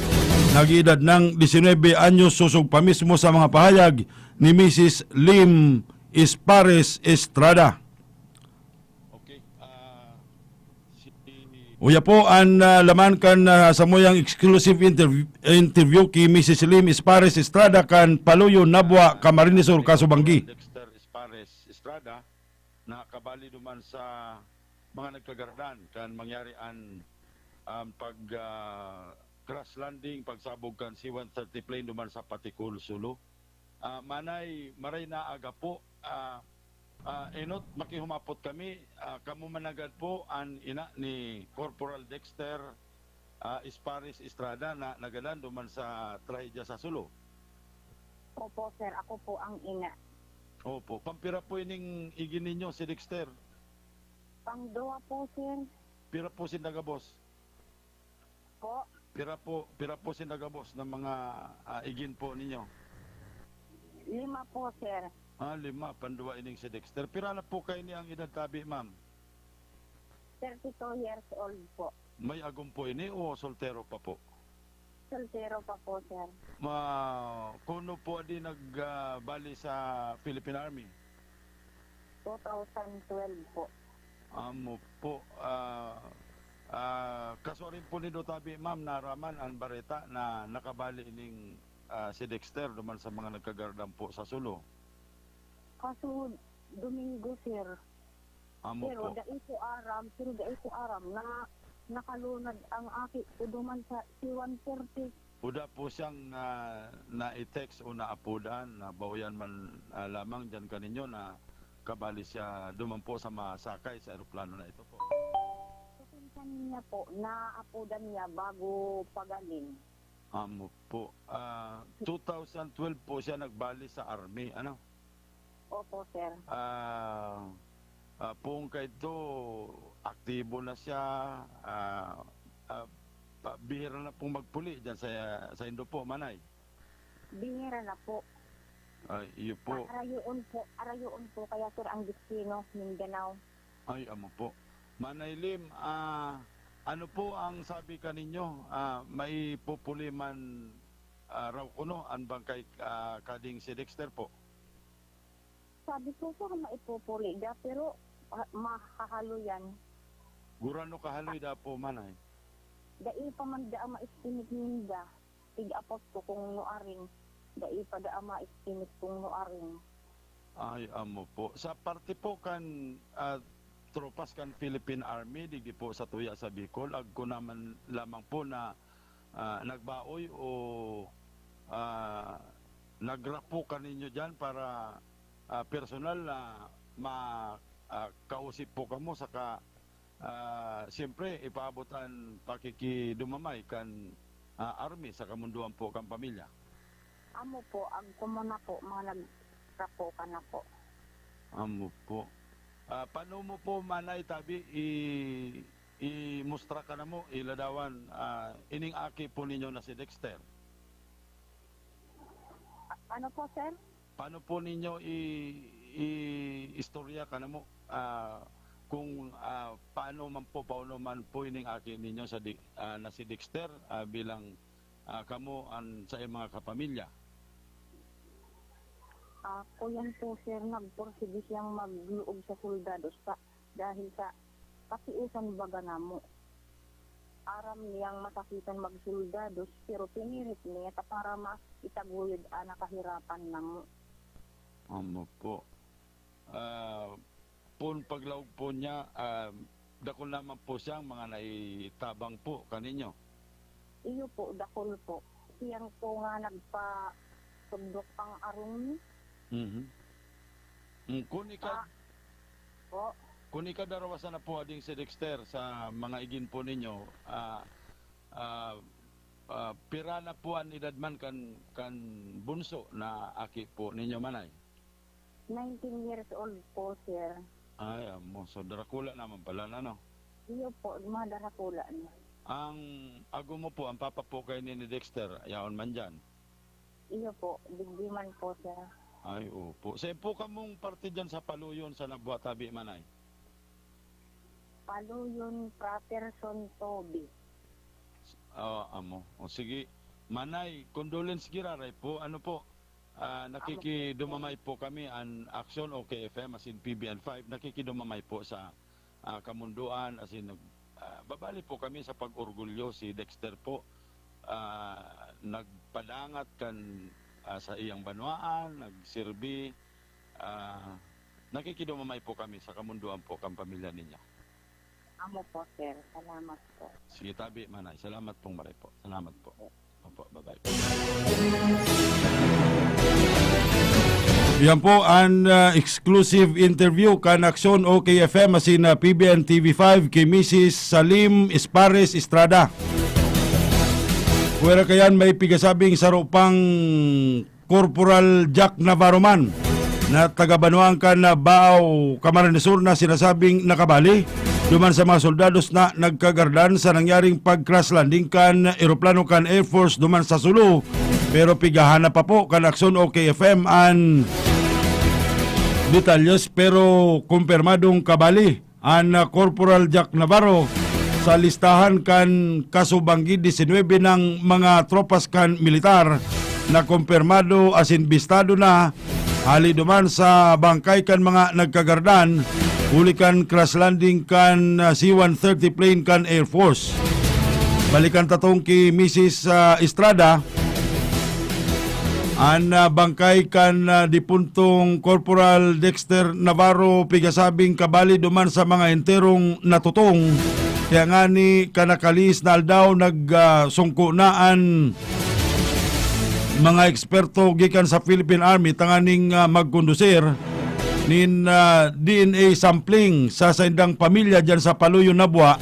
Nag-iedad ng disinuybe anyos, sosog pa mismo sa mga pahayag ni Misis Lim Espares Estrada. Okay, ah, si Uya po an, ah, laman kan, ah, samuyang exclusive interv-, interview ki Missus Lim Espares Estrada kan Paloyo, Nabua, Camarines Sur, Kaso Banggi. Dexter Espares Estrada, nakabali duman sa mga nagkagardan kan mangyari an, um, pag, ah, crash landing, pagsabog kan C one thirty plane duman sa Paticul, Sulu. Ah, Manay, maray na aga po. Ah, ah, enot, makihumapot kami. Ah, kamo managad po an ina ni Corporal Dexter, ah, Espares Estrada na nagadan duman sa trahedya sa Sulu. Opo, sir. Ako po ang ina. Opo. Pampira po ining igin ninyo, si Dexter? Pangduwa po, sir. Pira po sinda gabos? Po? Pira po, pira po sinda gabos ng mga, ah, igin po ninyo? Lima po, sir. Ah, lima. Panduwa ining si Dexter. Pira na po kayo ni ang edad tabi, ma'am? Thirty-two years old po. May agom po ini o soltero pa po? Soltero pa po, sir. Ma-, kuno po di nag, ah, bali sa Philippine Army? Two thousand twelve po. Amo po, ah, ah, kasuarin po nindo tabi, ma'am, naraman an bareta na nakabali ining, ah, si Dexter duman sa mga nagkagardan po sa Sulu. Kaso, Domingo, sir. Amo Pero po. Dai ko aram, pero dai ko aram na nakalunad ang aki ko duman sa C one thirty. Uda po siyang, ah, na-text o naapodan, na baoyan man, ah, lamang diyan kaninyo na kabali siya duman po sa masakay sa eroplano na ito po. Kasinsan niya po, naapodan niya bago pagaling. Amo po. Ah, two thousand twelve po siya nagbali sa army, ano? Opo, sir. Ah, ah, poon kaidto, aktibo na siya, ah, ah, pa-, bihira na pong magpuli diyan sa, sa indo po, Manay? Bihira na po. Ay, iyo po. Sa Arayoon po, Arayoon po kaya, sir, ang destino, Mindanao. Ay, amo po. Manay Lim, ah, ano po ang sabi kaninyo? Ah, maipupuli man, ah, raw kuno an bangkay, ah, kading si Dexter po? Sabi ko, sir, maipupuli da, pero, ah, mahahaloy yan. Gurano kahaloy da po, Manay? Dai pa man da ma-estimate ninda. Tig-apos ko kung nuaring. Dai pa da ma-estimate kung nuaring. Ay, amo po. Sa parte po kan, ah, tropas kan Philippine Army, digdi po sa tuya sa Bicol, agko naman lamang po na, ah, nagbaoy o, ah, nagrapo kaninyo diyan para, ah, personal na ma-, ah, kausip po kamo, saka, ah, siyempre, ipaabot an pakikidumamay kan, ah, army sa kamundoan po kan pamilya. Amo po, agko man na po, mga nagrapo ka na po. Amo po. Ah, paano mo po, Manay, tabi, i-, imustra ka na mo, iladawan, ah, ining aki po ninyo na si Dexter? A-, ano po, sir? Paano po ninyo i-, i-istorya ka na mo, ah, kung, ah, paano man po, paano man po ining aki ninyo sa di-, ah, na si Dexter, ah, bilang, ah, kamo an saiyang mga kapamilya? Ah, kuyan po, sir, nagpursige siyang magluog sa soldados pa dahil sa katiusan baga namo. Aram niyang masakitan magsoldados, pero pinirit niya ta para maitaguyod an nakahirapan namo. Amo po. Ah, pon paglaog po niya, ah, dakul naman po siyang mga naitabang po kaninyo? Iyo po, dakul po. Siyang po nga nagpasundok pang arong. Mhm. Mm, kun ika-, Ah, po. Kun ikadarwa sana po, ading si Dexter, sa mga igin po ninyo, ah, ah, ah, pira na po an edad man kan, kan bunso na aki po ninyo, Manay? Nineteen years old po, sir. Ay, amo. So, darakula naman pala na, no? Iyo po, mga darakula na. Ang ago mo po, ang papa po kay ni, ni Dexter, yaon man dyan? Iyo po, digdi man po, sir. Ay, opo. Saan po kamong parte dyan sa Paluyon, sa Nabua, tabi, Manay? Paluyon, Patterson, Tobi. Ah, amo. O, sige. Manay, condolence giraray po. Ano po? Ah, nakikidumamay po kami, an Aksyon o K F M, as in P B N five, nakikidumamay po sa, ah, kamundoan, as in, nag-, Ah, babali po kami sa pag-orgulyo si Dexter po. Ah, nagpadangat kan, ah, sa iyang banwaan, nagserbi. Ah, nakikidumamay po kami sa kamundoan po kan pamilya ninyo. Amo po, sir. Salamat po. Sige, tabi, manay. Salamat pong maray po. Salamat po. Opo, bye-bye. Yan po an, ah, exclusive interview kan Aksyon O K F M asin, ah, P B N T V five ki Misis Salim Espares Estrada. Pwera kayan may pigasabing saro pang Corporal Jack Navarro man na taga-banwaan kan, ah, Baao, Camarines Sur na sinasabing nakabali duman sa mga soldados na nagkagardan sa nangyaring pag-crash landing kan eroplano kan Air Force duman sa Sulu. Pero pigahanap pa po kan Aksyon O K F M an detalyes, pero kumpirmadong kabali an, ah, Corporal Jack Navarro sa listahan kan kaso banggi disinwebe ng mga tropas kan militar na kumpirmado asin bistado na hali duman sa bangkay kan mga nagkagardan huli kan crash landing kan, ah, C one thirty plane kan Air Force. Balikan tatong ki Misis, ah, Estrada, an, ah, bangkay kan, ah, dipuntong Corporal Dexter Navarro pigasabing kabali duman sa mga enterong natutong. Kaya ngani, kan nakalihis na aldaw, nag, ah, sungko na an mga eksperto gikan sa Philippine Army tanganing, ah, magkondusir nin, ah, D N A sampling sa saindang pamilya diyan sa Paluyon, Nabua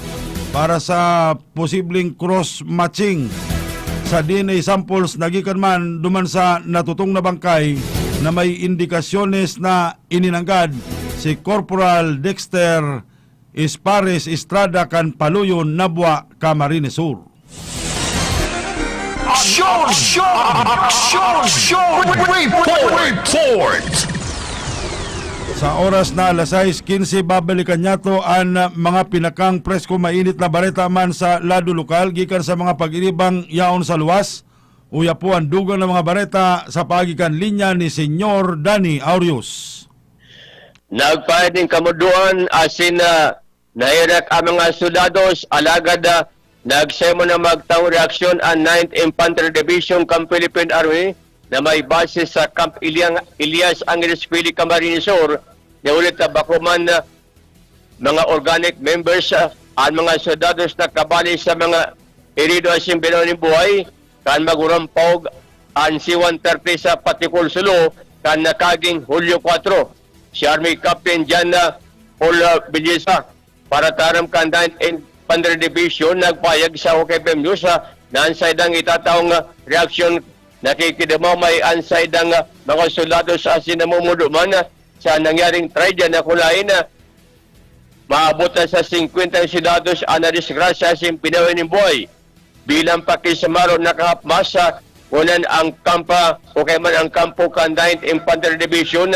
para sa posibleng cross-matching sa D N A samples na gikan man duman sa natutong na bangkay na may indikasyones na ininanggad si Corporal Dexter Espares Estrada kan Paluyon, Nabua, Camarines Sur. Aksyon! Aksyon! Aksyon! Report! Report! Sa oras na alas sais quince, babalikan niyato an mga pinakang presko mainit na bareta man sa lado lokal gikan sa mga pag-iribang yaon sa luwas. Uya po an dugang na mga bareta sa paagi kan linya ni Senyor Danny Aureus. Nagpahid nin kamudoan asin, ah, naherak ang mga soldados, alagad, ah, nagsaimo na magtaong reaksyon an Ninth Infantry Division kan Philippine Army na may base sa Camp Iliang-, Elias Angeles Pili, Camarines Sur, na ulit na bako man, ah, mga organic members, ah, an mga soldados na kabali sa mga herido asin binawi nin buhay kan magurampog an C one thirty sa Patikol, Sulu, kan nakaging Hulyo kwatro. Si Army Captain John, ah, Paul, ah, Villesa, para taram kan Ninth Infantry Division, nagpahayag sa O K F M News, ah, na an saindang itataong, ah, reaksyon, nakikidumamay an saindang, ah, mga soldados asin namumudo man, ah, sa nangyaring trahedya na kung lain, ah, maabot na sa singkwenta ang soldados an nadisgrasya asin binawi nin buhay. Bilang pakisumaro, nakahapmas sa ngunyan ang kampa o kaya man ang kampo kan Ninth Infantry Division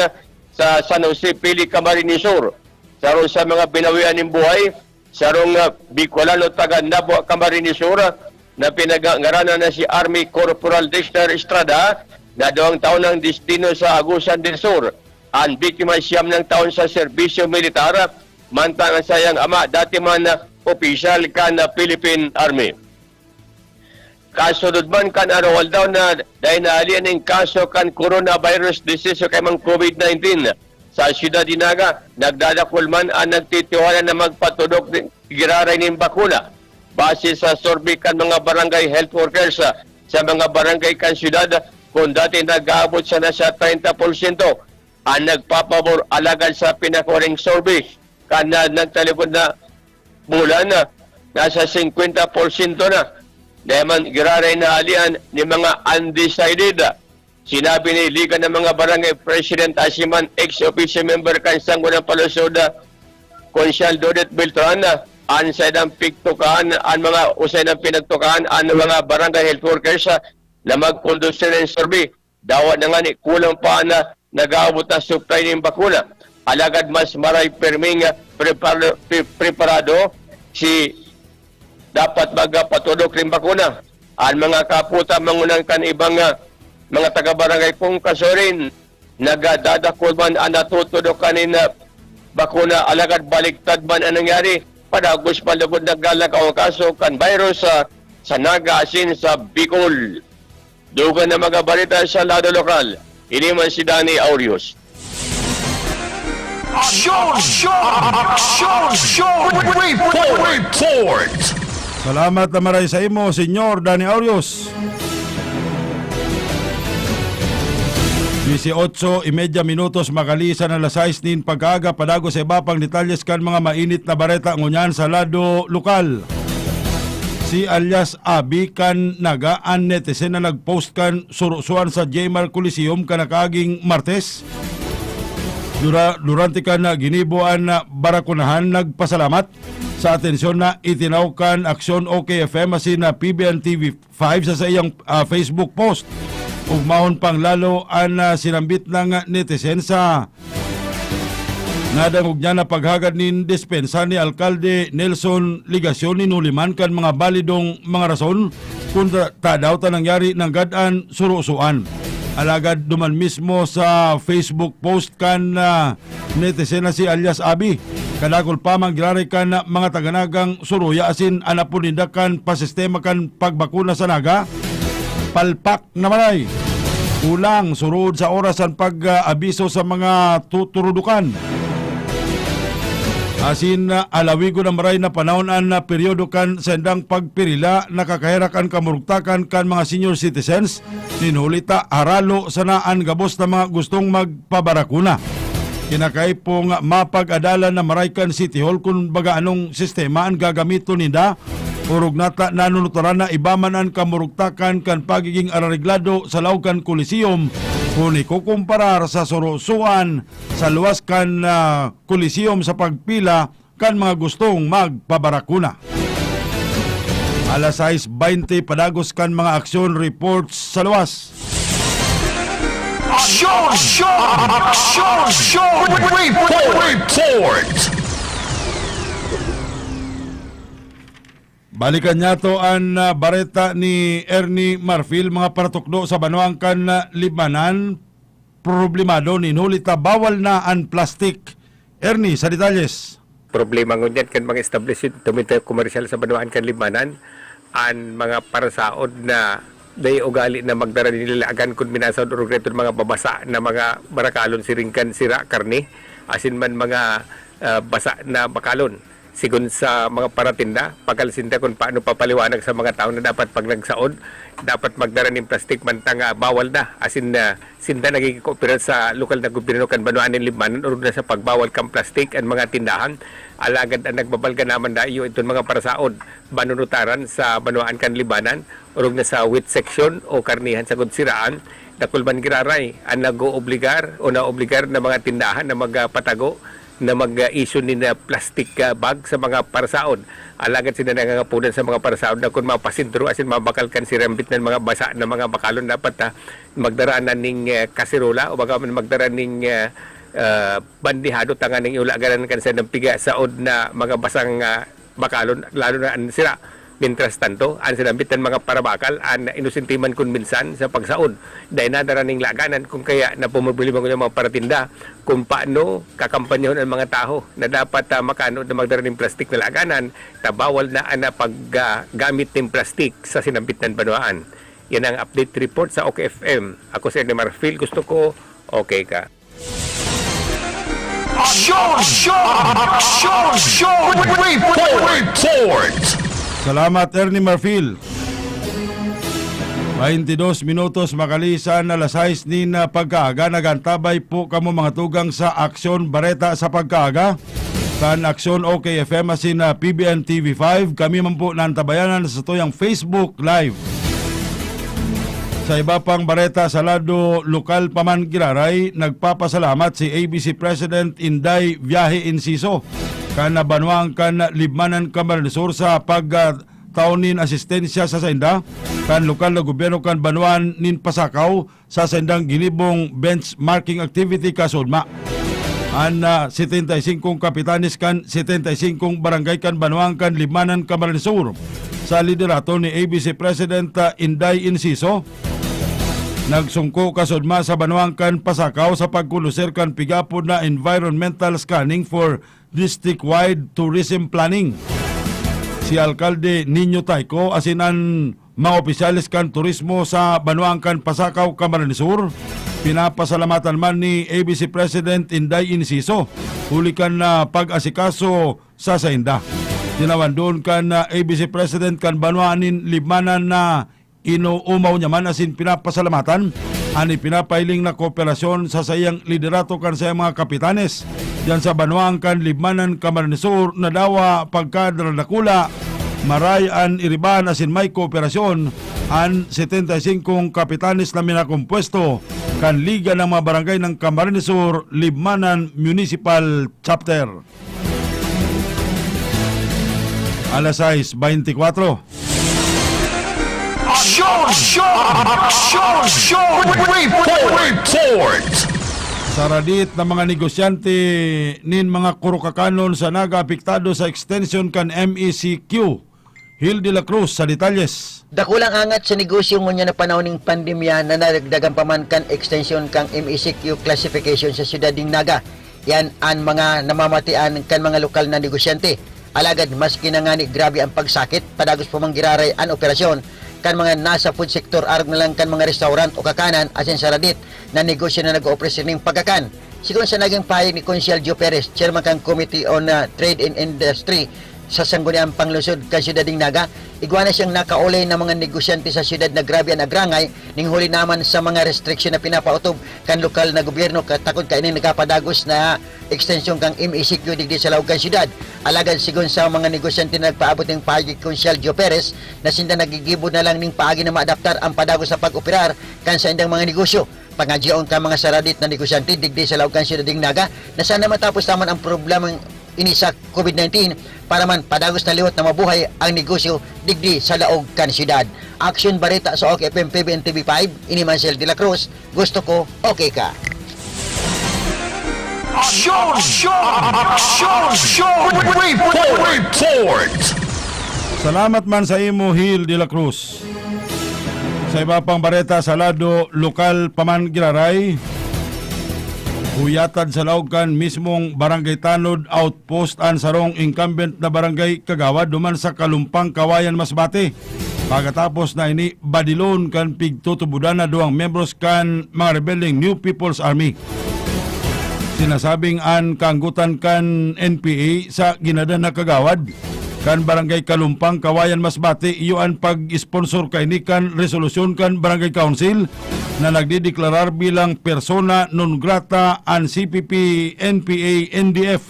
sa San Jose, Pili, Camarines Sur. Saro sa mga binawian nin buhay, sarong, ah, Bicolano taga Nabua, Camarines Sur, na pinagngaranan na si Army Corporal Dexter Estrada, na duwang taon ang destino sa Agusan del Sur. An biktima siyam na taon sa serbisyo militar, mantang an saiyang ama dati man na opisyal kan Philippine Army. Kasunod man kan araw-aldaw na dai naalian nin kaso kan coronavirus disease o kaya man COVID nineteen sa Syudad nin Naga, nagdadakul man an nagtitiwala na magpatudok nin giraray nin bakuna. Base sa survey kan mga barangay health workers, ah, sa mga barangay kan syudad, kung dati nag-aabot sana sa treinta porsyento an nagpapabor, alagad sa pinakahuling survey kan, ah, nagtalikod na bulan, ah, nasa singkwenta porsyento na. Dai man giraray naalian nin mga undecided. Sinabi ni Liga ng mga Barangay President asin man ex-officio member kan Sangguniang Panlungsod, Konsyal Dodot Beltran, an saindang pigtukahan an mga, o saindang pinagtukahan an mga barangay health workers na magkondusir nin survey. Dawa na ngani, kulang pa an nag-aabot na supply nin bakuna. Alagad mas maray pirming preparo-, pre-, preparado si dapat magpatudok nin bakuna. An mga kaputa, mangunan kan ibang, ah, mga taga-barangay kung kasuarin, nagdadakul man an natutudokan nin, ah, bakuna, alagad baliktad man an nangyari. padagos pa lugod na galakaw kaso kan virus sa, sa Naga asin sa Bicol. Dugang na mga balita sa lado lokal, ini man si Danny Aureus. Aksyon! Aksyon! Aksyon! Report! Report! Salamat na maray sa imo, Senyor Danny Aureus. Dieciocho y media minutos makalisan alas sais nin pagkaaga, padagos sa iba pang detalyes kan mga mainit na bareta ngunyan sa lado lokal. Si alias Abi kan Naga an netizen na nag-post kan surusuan sa J M R Coliseum kan nakaaging Martes. Dura-, durante kan ginibo an barakunahan, nagpasalamat sa atensyon na itinaw kan Aksyon O K F M asin na P B N T V five sa saiyang, ah, Facebook post. Ugmahon pang lalo an, ah, sinambit ng netizen sa nadangog niya na paghagad nin dispensa ni Alkalde Nelson Legacion, hinuli man kan mga balidong mga rason kung ta-, tadaw ta nangyari nanggad an surusuan. Alagad duman mismo sa Facebook post kan, ah, netizen na si alias Abi, kadakul pa man giraray kan mga taga-Nagang suruya asin an apod ninda kan pasistema kan pagbakuna sa Naga, palpak na maray. Kulang, surod sa oras an pag-abiso sa mga tuturudukan. Asin, ah, alawigon na maray na panahon an, ah, peryodo kan saindang pagpirila, nakakaherak an kamurugtakan kan mga senior citizens. Nin huli ta, haralo sana an gabos na mga gustong magpabarakuna. Kinakaipo nga mapag-adalan na maray kan City Hall kun baga anong sistema an gagamiton ninda. Orog na ta nanunutaran na iba man an kamurugtakan kan pagiging arareglado sa laog kan Coliseum kun ikukumparar sa surusuan sa luwas kan, ah, Coliseum sa pagpila kan mga gustong magpabarakuna. Alas sais baynte, padagos kan mga aksyon reports sa luwas. Aksyon! Aksyon! Aksyon! Report! Report! Balikan niyato an, ah, bareta ni Ernie Marfil, mga paratukdo sa banwang kan, ah, Libmanan, problemado nin huli ta bawal na an plastik. Ernie, sa detalyes. Problema ngunyan kan mga establishment, tumitayo komersyal sa banwaan kan Libmanan, an mga parasaod na dai ugali na magdara nin lalagan kun minasaod orog na iton mga babasa na mga barakalon siring kan sira, karne, asin man mga, ah, basa na bakalon. Sigon sa mga paratinda, pakal sinda kun paano papaliwanag sa mga tawo na dapat pag nagsaod, dapat magdara nin plastik, mantang, ah, bawal na, asin na sinda nagkikooperar sa lokal na gobyerno kan banwaan nin Libmanan orog na sa pagbawal kan plastik an mga tindahan. Alagad an nagbabalga naman na iyo iton mga parasaod, manunutaran sa banwaan kan Libmanan, orog na sa wheat section o karnihan sagkod siraan, dakul man giraray an nag-oobligar o naobligar na mga tindahan na magpatago na mag-issue nin, ah, plastic, ah, bag sa mga parasaod. Alagad sinda nangangapodan sa mga parasaod na kun mapasentro asin mabakal kan sinambit na mga basa na mga bakalon, dapat, ah, magdara na ning, ah, kaserola o baka man magdara ning, ah, ah, bandihado tanganing iulaganan kan saindang piga saod na mga basang, ah, bakalon, lalo na an sira. Mientras tanto, an sinambit kan mga parabakal, an inosente man kun minsan sa pagsaod, dai nadara nin laganan, kun kaya napoproblema ngunyan mga paratinda kun paano kakampanyahon an mga tawo na dapat, ah, makanood na magdara nin plastik na laganan, ta bawal na an, ah, paggamit nin plastik sa sinambit na banwaan. Yan ang update report sa O K F M. Ako si Ernie Marfil, gusto ko, okay ka. Aksyon! Aksyon! Aksyon! Report! Report! Salamat, Ernie Marfil. Baynte dos minutos makalisan na alas sais nin, ah, pagkaaga, nag-antabay po kamo, mga tugang, sa Aksyon Bareta sa pagkaaga. Kan Aksyon O K F M asin, ah, P B N T V five, kami man po nantabayanan sa tuyang Facebook Live. Sa iba pang bareta sa lado lokal pa man giraray, nagpapasalamat si A B C President Inday Viaje Enciso kan nabanwaan kan Libmanan, Camarines Sur sa pag, ah, tao nin asistensya sa sainda kan lokal na gobyerno kan banwaan nin Pasacao sa saindang ginibong benchmarking activity kasudma. An, ah, setenta y cinco kapitanes kan setenta y cinco barangay kan banwaan kan Libmanan, Camarines Sur, sa liderato ni A B C President, ah, Inday Enciso, nagsungko kasudma sa banwaan kan Pasacao sa pagkonoser kan pigapod na environmental scanning for district-wide tourism planning. Si Alkalde Nino Tayco asin an mga opisyales kan turismo sa banwaan kan Pasacao, Camarines Sur, pinapasalamatan man ni A B C President Inday Inciso huli kan, ah, pag-asikaso sa sainda. Tinawan duon kan, ah, A B C President kan banwaan nin Libmanan na inoomaw niya man asin pinapasalamatan an ipinapahiling na kooperasyon sa saiyang liderato kan saiyang mga kapitanes diyan sa banwaan kan Libmanan, Camarines Sur, na dawa pagkadaradakula, maray an iribahan asin may kooperasyon an setenta y singkong kapitanes na minakompuesto kan Liga ng mga Barangay ng Camarines Sur, Libmanan Municipal Chapter. Alas sais beintikwatro. Aksyon! Aksyon! Aksyon! Aksyon! Report! Report! Sa radit na mga negosyante nin mga kurukakanon sa Naga apektado sa extension kan M E C Q. Hil de la Cruz sa detalles. Dakulang angat sa negosyo ngunyan na panahon ning pandemya na nadagdagan pa man kan extension kan M E C Q classification sa siyudad ning Naga. Yan an mga namamatian kan mga lokal na negosyante. Alagad maski na ngani grabe an pagsakit, padagos pa man giraray an operasyon kan mga nasa food sector, arog na lang kan mga restaurant o kakanan asin sa radit na negosyo na nag-operasyon nin pagkakan. Sigon sa naging pahayag ni Konsehal Joe Perez, chairman kan Committee on, ah, Trade and Industry sa Sangguniang Panglungsod kan Siyudad nin Naga, igwa na siyang nakaolay na mga negosyante sa siyudad na grabe an agrangay ning huli naman sa mga restriksyon na pinapaotob kan lokal na gobyerno, katakod kaini nagkapadagos na extension kan M E C Q digdi sa laog kan siyudad. Alagad sigon sa mga negosyante na nagpaabot ning pahayag ki Konsehal Joe Perez na sinda nagigibo na lang ning paagi na maadaptar an padagos sa pag-operar kan saindang mga negosyo. Pangadyaon kan mga saradit na negosyante digdi sa laog kan siyudad nin Naga na sana matapos taman ang problemang ini sa COVID nineteen para man padagos na liwat na mabuhay ang negosyo digdi sa laog kan siyudad. Aksyon Bareta sa OK F M P B N T V five, ini man si Hil de la Cruz, gusto ko, okay ka. Aksyon! Aksyon! Aksyon! Report! Report! Salamat man sa imo, Hil de la Cruz. Sa iba pang bareta sa lado lokal pa man giraray, huyatad sa laog kan mismong Barangay Tanod Outpost an sarong incumbent na barangay kagawad duman sa Kalumpang, Kawayan, Masbate. Pagkatapos na ini, badilon kan pigtutubodan na duwang miyembros kan mga rebeldeng New People's Army. Sinasabing an kaanggotan kan N P A sa ginadan na kagawad kan Barangay Kalumpang, Kawayan, Masbate, iyo an pag-sponsor kaini kan resolusyon kan Barangay Council na nagdedeklarar bilang persona non grata an C P P, N P A, N D F.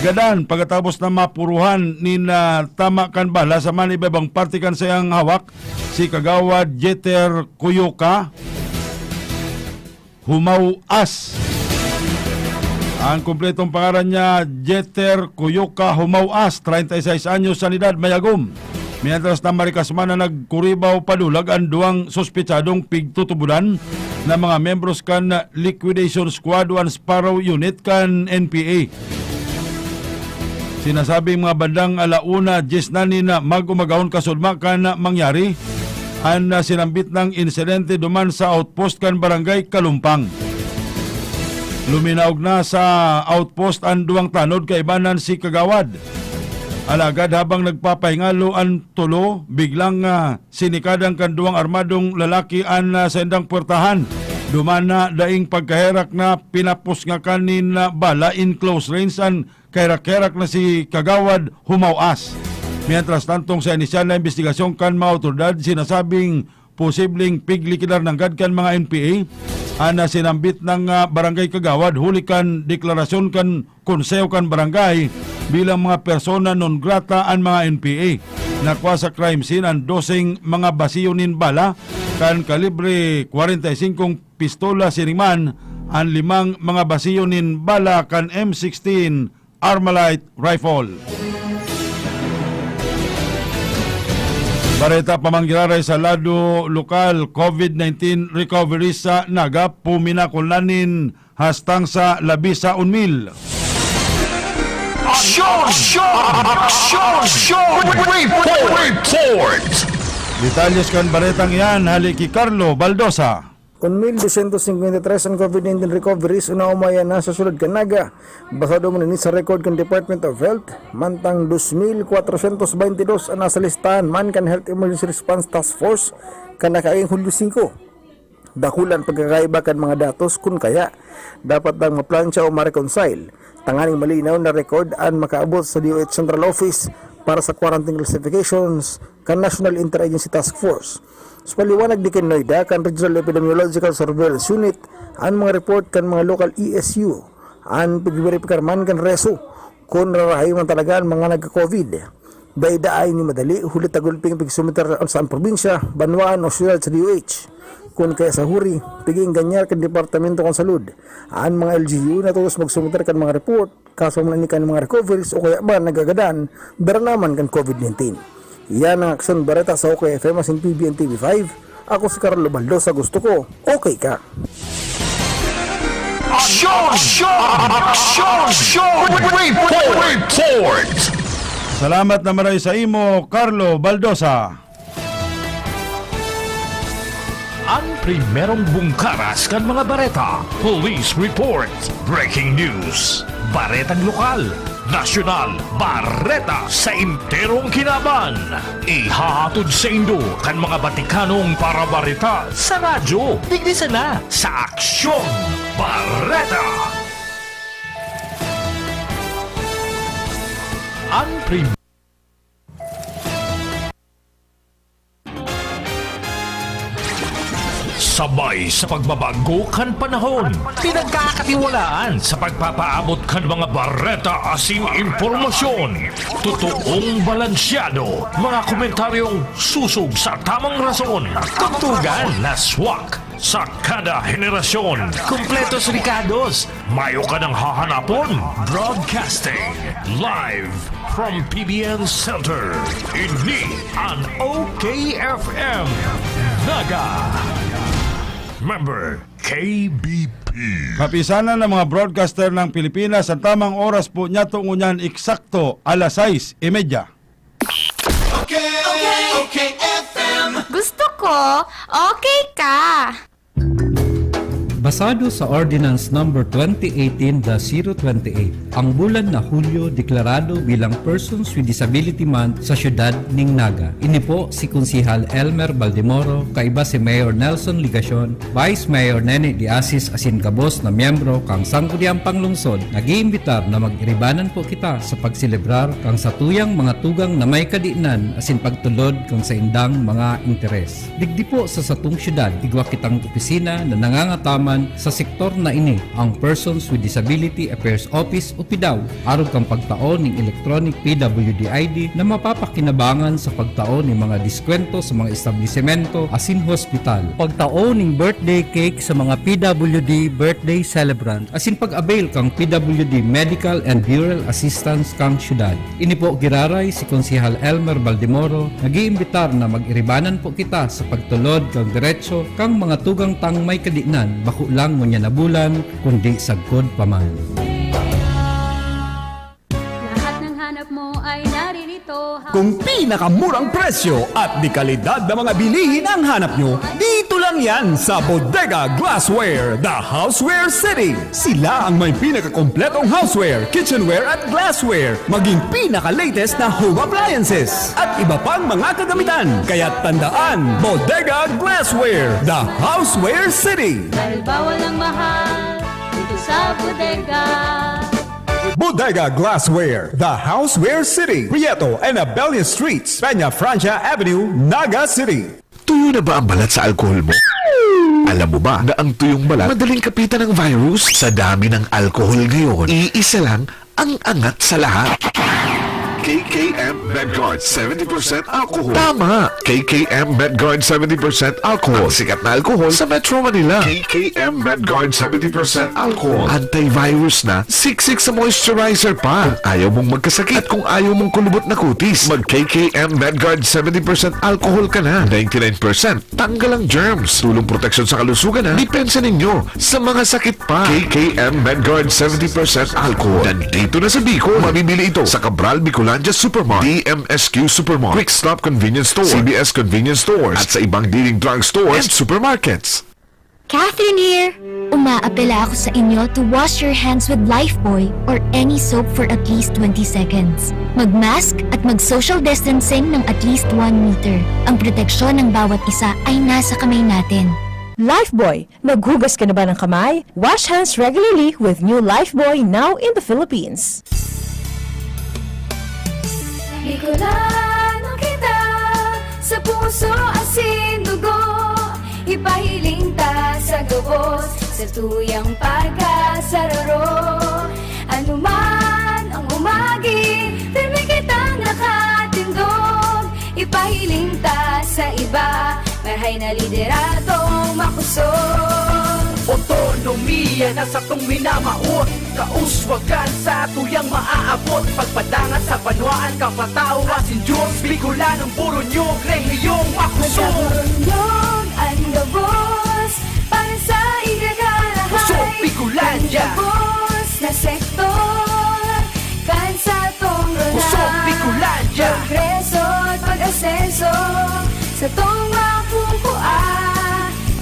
Gadan, pagkatapos na mapuruhan nin, ah, tama kan bala sa man iba-ibang parte kan saiyang hawak, si Kagawad Jeter Coyoca Humau-as. Ang kumpletong pangaran niya, Jeter Coyoca Humau-as, treinta y seis anyos an edad, mayagom. Mientras na marikas man na nagkuribaw padulag an duwang suspetsadong pigtutubodan na mga miyembros kan Liquidation Squad o an Sparrow Unit kan N P A. Sinasabing mga bandang ala una dyes na nin mag-umagahon kasulma kan mangyari an, ah, sinambit nang insidente duman sa outpost kan Barangay Kalumpang. Luminaog na sa outpost an duwang tanod kaibanan si Kagawad. Alagad habang nagpapahingalo an tulo, biglang, ah, sinikadan kan duwang armadong lalaki an, ah, saindang puwertahan. Duman na daing pagkaherak na pinapusngakan nin, ah, bala in close range an kaherak-herak na si Kagawad Humau-as. Mientras tantong sa inisyal na imbestigasyon kan mga awtoridad, sinasabing posibleng piglikidar nanggad kan mga N P A an, ah, sinambit nang, ah, barangay kagawad huli kan deklarasyon kan Konseho kan Barangay bilang mga persona non grata an mga N P A. Nakua sa crime scene an doseng mga basiyo nin bala kan kalibre kwarenta y singkong pistola, siring man an limang mga basiyo nin bala kan M sixteen Armalite Rifle. Bareta pa man giraray sa lado lokal, COVID nineteen recovery sa Naga, puminakol na nin hastang sa labi sa un mil. Aksyon! Aksyon! Aksyon! Report! Report! Detalles kan baretang iyan hali ki Carlo Baldosa. Un mil dosyentos singkwenta y tres an COVID nineteen recoveries na umayan na sa syudad kan Naga. Basado man ini sa record kan Department of Health, mantang dos mil kwatrosyentos baynte dos an nasa listahan man kan Health Emergency Response Task Force kan nakaaging Hulyo singko. Dakula an pagkakaiba kan mga datos, kun kaya dapat nang maplantsa o ma-reconcile tanganing malinaw na record an makaabot sa D O H Central Office para sa quarantine classifications kan National Interagency Task Force. Sa paliwanag ni Ken Noida kan Regional Epidemiological Surveillance Unit, an mga report kan mga local E S U an pagbiberipikar man kan reso kun rarahay man talaga an mga nagka-COVID. Dai-dai ini madali, huli ta gulping pigsumiter sa probinsya, banwaan o syudad sa D O H. Kun kaya sa huri, pig-engganyar kan Departamento kan Salud an mga L G U na todos magsumiter kan mga report, kaso man ini kan mga recoveries o kaya man nagagadan, dara naman kan COVID nineteen. Iyan ang Aksyon Bareta sa OK F M asin P B N T V five. Ako si Carlo Baldosa, gusto ko, okay ka. Aksyon! Aksyon! Aksyon! Report! Report! Salamat na maray sa imo, Carlo Baldosa. An primerong bungkaras kan mga bareta, police reports, breaking news, baretang lokal, nasyonal, bareta sa enterong kinaban. Ihahatod saindo kan mga batikanong parabareta sa radyo. Digdi sana sa Aksyon Bareta. An prim- Sabay sa pagbabago kan panahon, pinagkakatiwalaan sa pagpapaabot kan mga bareta asin impormasyon. Totoong balansyado, mga komentaryong susog sa tamang rason. Tugtugan na swak, sa kada henerasyon. Kompletos rikados, mayo ka nang hahanapon. Broadcasting live from P B N Center. Ini an O K F M Naga. Member K B P. Kapisanan ng mga broadcaster ng Pilipinas, ang tamang oras po niya tungo niyan eksakto alas sais y media. Okay, okay, okay, F M. Gusto ko, okay ka. Basado sa Ordinance Number twenty eighteen dash zero twenty-eight, ang bulan na Hulyo deklarado bilang Persons with Disability Month sa siyudad ning Naga. Ini po si Konsehal Elmer Baldemoro, kaiba si Mayor Nelson Legacion, Vice Mayor Nene de Asis asin gabos na miyembro kan Sangguniang Panglungsod, nag-iimbitar na mag-iribanan po kita sa pagselebrar kan satuyang mga tugang na may kadinan asin pagtulod kan saindang mga interes. Digdi po sa satong syudad, igwa kitang opisina na nangangataman sa sektor na ini, ang Persons with Disability Affairs Office o PDAW, arog kan pagtao ning electronic P W D I D na mapapakinabangan sa pagtao ning mga diskwento sa mga establisemento asin hospital, pagtao ning birthday cake sa mga P W D birthday celebrant, asin pag-avail kan P W D medical and burial assistance kan syudad. Ini po giraray si Konsehal Elmer Baldemoro, nag-iimbitar na mag-iribanan po kita sa pagtulod kan derecho kan mga tugang tang may kadinan, bako lang ngunyan na bulan, kundi sagkod pa man. Lahat ng hanap mo ay naririto. Kung pinakamurang presyo at de kalidad na mga bilihin ang hanap nyo, dito lang yan sa Bodega Glassware, the Houseware City. Sila ang may pinakakompletong houseware, kitchenware at glassware, maging pinaka-latest na home appliances at iba pang mga kagamitan. Kaya tandaan, Bodega Glassware, the Houseware City. Dahil bawal ang mahal dito sa bodega. Bodega Glassware, the Houseware City, Prieto and Abella Streets, Peña Francia Avenue, Naga City. Tuyo na ba ang balat sa alkohol mo? Alam mo ba na ang tuyong balat madaling kapitan ng virus? Sa dami ng alkohol ngayon, iisa lang ang angat sa lahat. K K M Medguard seventy percent alcohol. Tama! K K M Medguard seventy percent alcohol. Ang sikat na alkohol sa Metro Manila. K K M Medguard seventy percent alcohol. Antivirus na, siksik sa moisturizer pa. Kung ayaw mong magkasakit at kung ayaw mong kulubot na kutis, mag K K M Medguard seventy percent alcohol ka na. Ninety-nine percent tanggal ang germs. Tulong proteksyon sa kalusugan na depensa ninyo sa mga sakit pa. K K M Medguard seventy percent alcohol. Nandito na sa Bicol. Mabibili ito sa Cabral Bicolandia Supermart, D M S Q Supermart, Quick Stop Convenience Store, C B S Convenience Stores, at sa ibang leading drugstores and supermarkets. Catherine here! Umaapela ako sa inyo to wash your hands with Lifebuoy or any soap for at least twenty seconds. Mag-mask at mag-social distancing ng at least one meter. Ang proteksyon ng bawat isa ay nasa kamay natin. Lifebuoy, naghugas ka na ba ng kamay? Wash hands regularly with new Lifebuoy, now in the Philippines. Bicolano kita, sa puso, asin, dugo. Ipahiling ta sa gabos, sa tuyang pagkasararo. Anuman ang umagi, pirmi kitang nakatindog. Ipahiling ta sa iba, marhay na lideradong makusog. Otonomiya na satong minamawot, kauswagan sa tuyang maaabot. Pagpadangat sa banwaan, kapataw asin Diyos, Bicolanong Boronyog, rehiyong makusog. Boronyog an gabos, para sa igagarahay. Kusog Bicolandia. An gabos na sektor, kan satong rona. Kusog Bicolandia. Progreso at pag-asenso, satong makukua,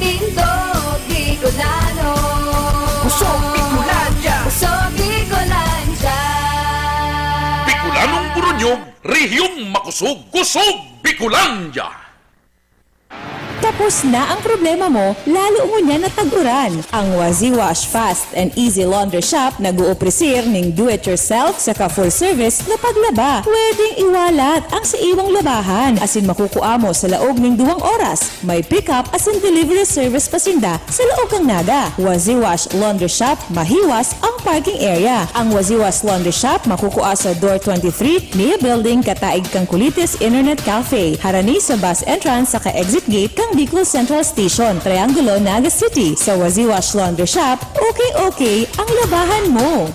tindog Bicolano. Kusog Bicolandia. Kusog Bicolandia. Bicolanong Boronyog, rehiyong makusog. Kusog Bicolandia. Tapos na ang problema mo, lalo ngunyan na tag-uran. Ang Waziwash Fast and Easy Laundry Shop nag-ooprisir ning do-it-yourself saka full-service na paglaba. Pwedeng iwalat ang sa iwang labahan asin makukua mo sa laog ning duwang oras. May pick-up asin delivery service pa sinda sa laog kan Naga. Waziwash Laundry Shop, mahiwas ang parking area. Ang Waziwash Laundry Shop makukua sa Door twenty-three, Nia Building, kataig kan Kulitis Internet Cafe, harani sa bus entrance saka exit gate kan Bicol Central Station, Triangulo, Naga City. Sa Waziwash Laundry Shop, okay-okay ang labahan mo.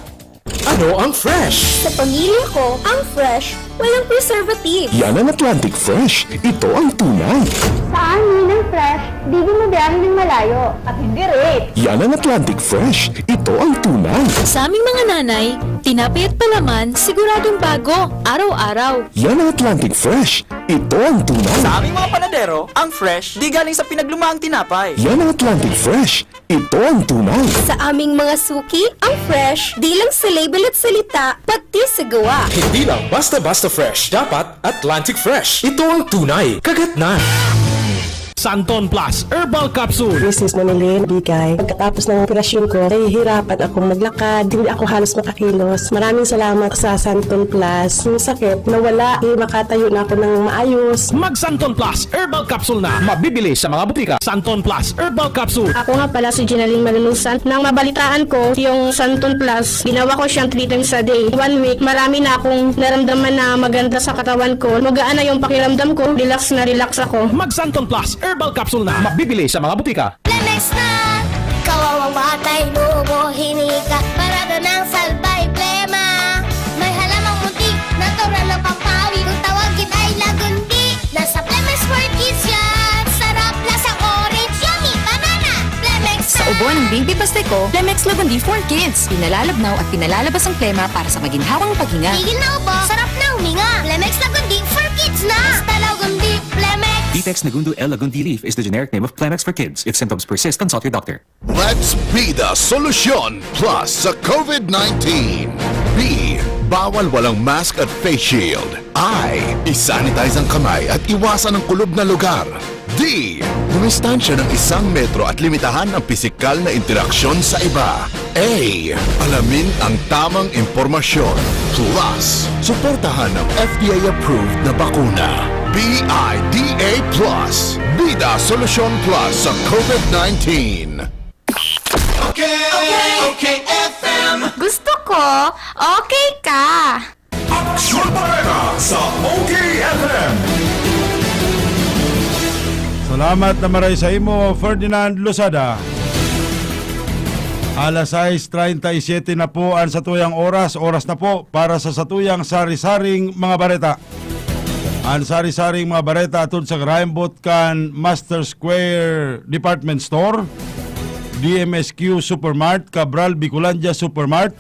Ano ang fresh? Sa pamilya ko, ang fresh, walang preservative. Yan ang Atlantic Fresh. Ito ang tunay. Sa amin ang fresh, di bumabiyahe ng malayo at hindi rate. Yan ang Atlantic Fresh. Ito ang tunay. Sa aming mga nanay, tinapay at palaman, siguradong bago, araw-araw. Yan ang Atlantic Fresh. Ito ang tunay. Sa aming mga panadero, ang fresh, di galing sa pinaglumaang tinapay. Yan ang Atlantic Fresh. Ito ang tunay. Sa aming mga suki, ang fresh, di lang sa label at salita, pati sa gawa. Hindi lang basta-basta fresh. Dapat Atlantic Fresh. Ito ang tunay. Kagat na. Santon Plus Herbal Capsule. Misis Manilin, Bigay. Pagkatapos ng operasyon ko, nahihirapan akong maglakad. Hindi ako halos makakilos. Maraming salamat sa Santon Plus. Yung sakit, nawala. Di makatayo na ako ng maayos. Mag Santon Plus Herbal Capsule na. Mabibili sa mga butika. Santon Plus Herbal Capsule. Ako nga pala si Ginaline Malunusan. Nang mabalitaan ko yung Santon Plus, ginawa ko siyang three times a day. One week, marami na akong naramdaman na maganda sa katawan ko. Magaan na yung pakiramdam ko. Relax na relax ako. Mag Santon Plus Herbal Capsule na. Mabibili sa mga butika. Plemex na! Kawawang batay, nubo, hinika. Parada ng salbay, plema. May halamang munti, natural na pampawi. Kung tawagin ay lagundi. Nasa Plemex for Kids yan. Sarap, lasang orange, yummy, banana. Plemex Sa ubo ng baby basta ko, Plemex Lagundi for Kids. Pinalalabnaw at pinalalabas ang plema para sa maginhawang paghinga. Tigil na ubo, sarap na huminga. Plemex Lagundi for Kids na. Basta Lagundi, Plemex. Ditex Negundo L Lagundi Leaf is the generic name of Plemex for Kids. If symptoms persist, consult your doctor. Let's be the solution plus sa COVID nineteen. B, bawal walang mask at face shield. I, isanitize ang kamay at iwasan ang kulob na lugar. D, dumistansya ng isang metro at limitahan ang pisikal na interaksyon sa iba. A, alamin ang tamang impormasyon. Plus, suportahan ang F D A-approved na bakuna. B I D A plus. Bida Solusyon Plus sa COVID nineteen. Okay, okay, F M. Gusto ko, okay ka. Aksyon Bareta sa O K F M. Salamat na maray sa imo, Ferdinand Losada. Alas sais treinta y siete na po ang satuyang oras. Oras na po para sa satuyang sari-saring mga bareta. Ang sari-saring mga bareta atod sa karaimbot kan Master Square Department Store, D M S Q Supermart, Cabral Bicolandia Supermart,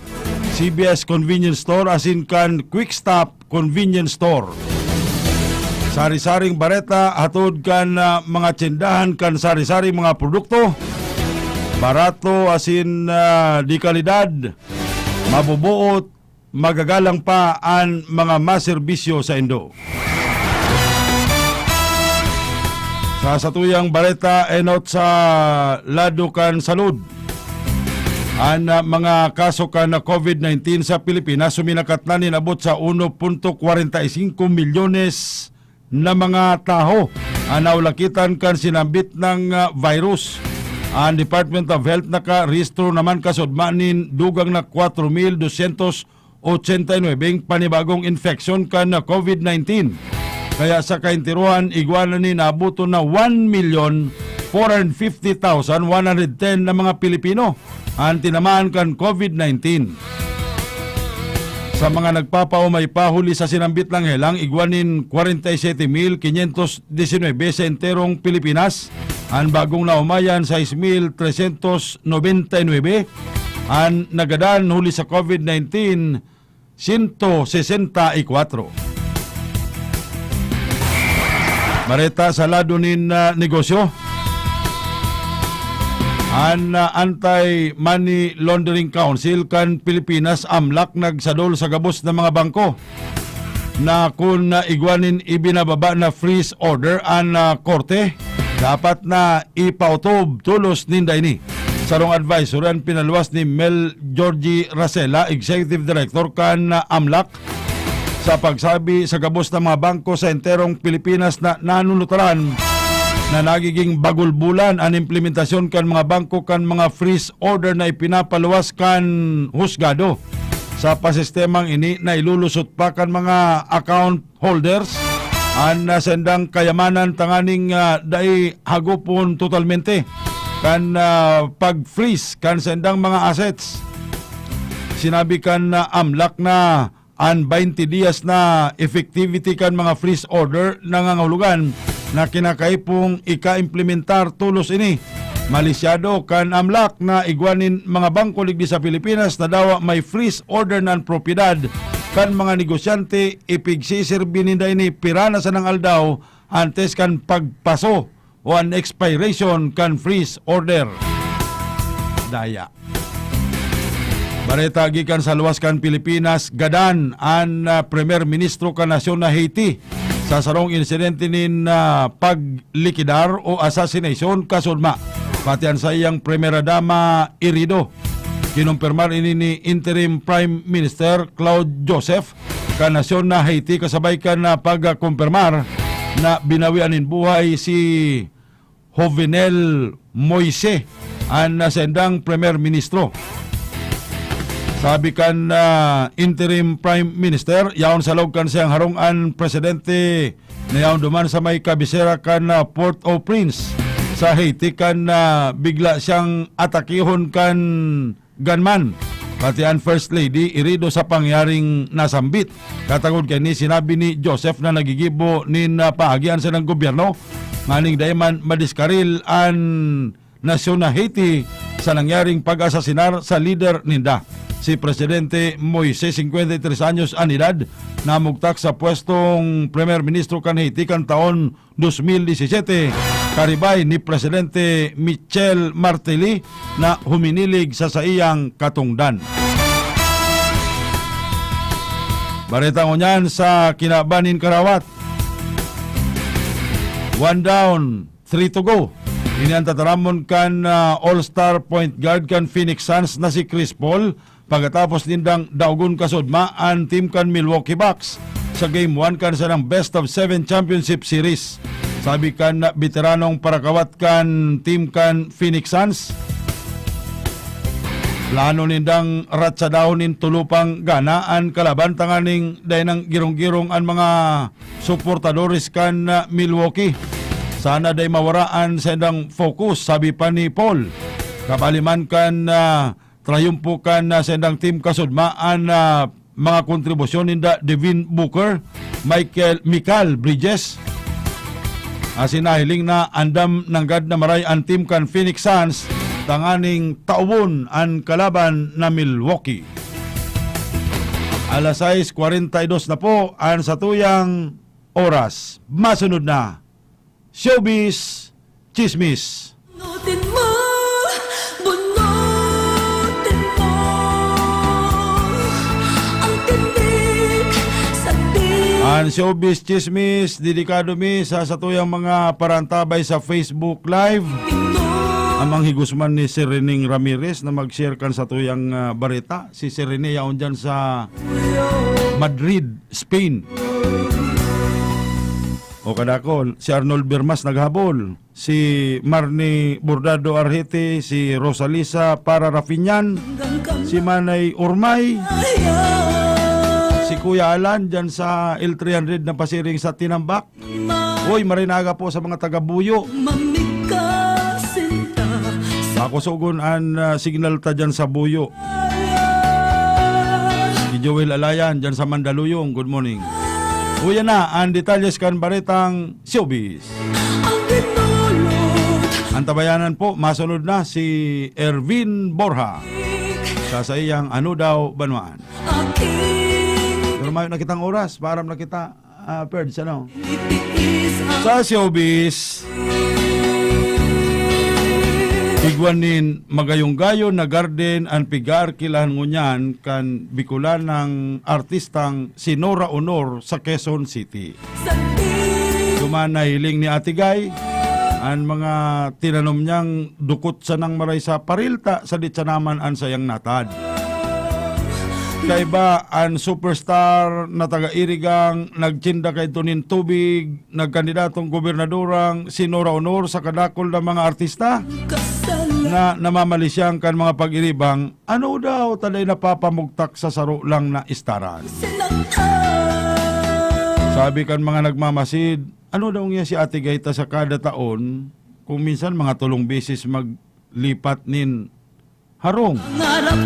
C B S Convenience Store asin kan Quick Stop Convenience Store. Sari-saring bareta hatod kan, ah, mga tsindahan kan sari-saring mga produkto. barato asin, ah, de kalidad, mabubuot, magagalang pa an mga maserbisyo saindo. Sa satuyang bareta, enot sa lado kan salud, an, ah, mga kaso kan COVID nineteen sa Pilipinas suminakat na nin abot sa uno punto kwarenta y singko milyones na mga tawo an naulakitan kan sinambit na, ah, virus. An Department of Health nakarehistro naman kasudma nin dugang na kwatro mil dosyentos ochenta y nuebe panibagong infeksyon kan COVID nineteen. Kaya sa kaintirohan, igwa na nin naaboton na one million four hundred fifty thousand one hundred ten na mga Pilipino an tinamaan kan COVID nineteen. Sa mga nagpapaumay pa, huli sa sinambit lang helang, igwa nin kwarenta y siyete mil kinyentos disinwebe sa enterong Pilipinas. An bagong naomayan, sais mil tresyentos nobenta y nuebe. An nagadan huli sa COVID nineteen, sento sesenta y kwatro. Bareta sa lado nin, ah, negosyo. An, ah, Anti-Money Laundering Council kan Pilipinas, amlak, nagsadol sa gabos na mga bangko na kun, ah, igwa nin ibinababa na freeze order an, ah, korte, dapat na ipautob tolos ninda ini. Sarong advisory an pinaluwas ni Mel Georgie Racela, Executive Director kan, ah, amlak, sa pagsabi sa gabos na mga bangko sa enterong Pilipinas na nanunutaran na nagiging bagulbulan an implementasyon kan mga bangko kan mga freeze order na ipinapaluwas kan husgado. Sa pasistemang ini, nailulusot pa kan mga account holders an, ah, saindang kayamanan tanganing, ah, dai hagopon totalmente kan, ah, pag-freeze kan saindang mga assets. Sinabi kan, ah, amlak na an baynte diyas na effectivity kan mga freeze order nangangahulugan na kinakaipong ika-implementar tolos ini. Malisyado kan amlak na igwa nin mga bangko digdi sa Pilipinas na dawa may freeze order na an propiedad kan mga negosyante, ipigsiserbi ninda ini pira na sanang aldaw antes kan pagpaso o an expiration kan freeze order. Daya. Bareta gikan sa luwas kan Pilipinas, gadan an, ah, Primer Ministro kan nasyon na Haiti sa sarong insidente nin, ah, paglikidar o assassination kasudma. Pati an saiyang Primera Dama irido. Kinumpirmar ini ni Interim Prime Minister Claude Joseph kan nasyon na Haiti, kasabay kan, ah, pagkumpirmar na binawian nin buhay si Jovenel Moise, an, ah, saindang Primer Ministro. Sabi kan, ah, Interim Prime Minister, yaon sa log kan siyang harong an presidente na yaon duman sa may kabisera kan, ah, Port-au-Prince sa Haiti kan, ah, bigla siyang atakihon kan gunman. Pati an First Lady irido sa pangyaring nasambit. Katagod kaini, sinabi ni Joseph na nagigibo nin, ah, paagi an sanang gobyerno nganing dai man madiskaril an nasyon na Haiti sa nangyaring pag-asasinar sa lider ninda. Si Presidente Moise, singkwenta y tres anyos an edad, namugtak sa pwestong Primer Ministro kan Haiti kan taon dos mil disisete, karibay ni Presidente Michel Martelly na huminilig sa saiyang katongdan. Bareta ngunyan sa kinaban nin karawat. One down, three to go. Ini an tataramon kan, ah, all-star point guard kan Phoenix Suns na si Chris Paul, pagkatapos nindang daogon kasudma an team kan Milwaukee Bucks sa Game one kan sanang Best of Seven Championship Series. Sabi kan veteranong parakawat kan team kan Phoenix Suns, plano nindang ratsadahon nin tulo pang gana an kalaban tanganing dai nang girong-girong an mga suportadores kan, ah, Milwaukee. Sana dai mawara an saindang focus, sabi pa ni Paul. Kabali man kan, ah, trayumpo kan, ah, saindang team kasudma an, ah, mga kontribusyon ninda Devin Booker, Michael, Mikal Bridges. Asin nahiling na andam nanggad na maray an team kan Phoenix Suns tanganing taubon an kalaban na Milwaukee. Alas sais kwarenta y dos na po an satuyang oras. Masunod na, Showbiz Chismis. Nutin mo, An Showbiz Chismis, dedikado mi sa satuyang mga parantabay sa Facebook Live. Amang higos man ni Sir Rening Ramirez na mag-share kan satuyang, ah, bareta. Si Sir Rene yaon dyan sa Madrid, Spain. O kadakon, si Arnold Bermas naghabol. Si Marnie Bordado Arjete, si Rosalisa Para Rafinhan, si Manay Urmay, si Kuya Alan dyan sa L three hundred na pasiring sa Tinambak. Uy, marinaga po sa mga taga Buyo. Makosogon an, ah, signal ta dyan sa Buyo. Si Joel Alayan dyan sa Mandaluyong, good morning. Uya na an detalyes kan baretang showbiz. Ang tabayanan po, masunod na si Ervin Borja sa saiyang Ano Daw Banwaan. Pero mayo na kitang oras, paaram na kita, ah, Perds, ano? Sa showbiz, igwa nin magayong-gayon na garden an pigaarkilahan ngunyan kan Bicolanang artistang si Nora Honor sa Quezon City. Duman nahiling ni Ate Guy an mga tinanom niyang dukot sanang maray sa parilta, sadit sana man an sayang natad. Kaiba an superstar na taga Irigang nagtinda kaidto nin tubig, nagkandidatong gobernadorang si Nora Honor sa kadakul na mga artista na namamalisyang kan mga pag-iribang, ano daw ta dai napapamugtak sa saro lang na istaran. Sabi kan mga nagmamasid, ano daw niya si Ate Guy ta sa kada taon, kung minsan mga tolong beses maglipat nin harong.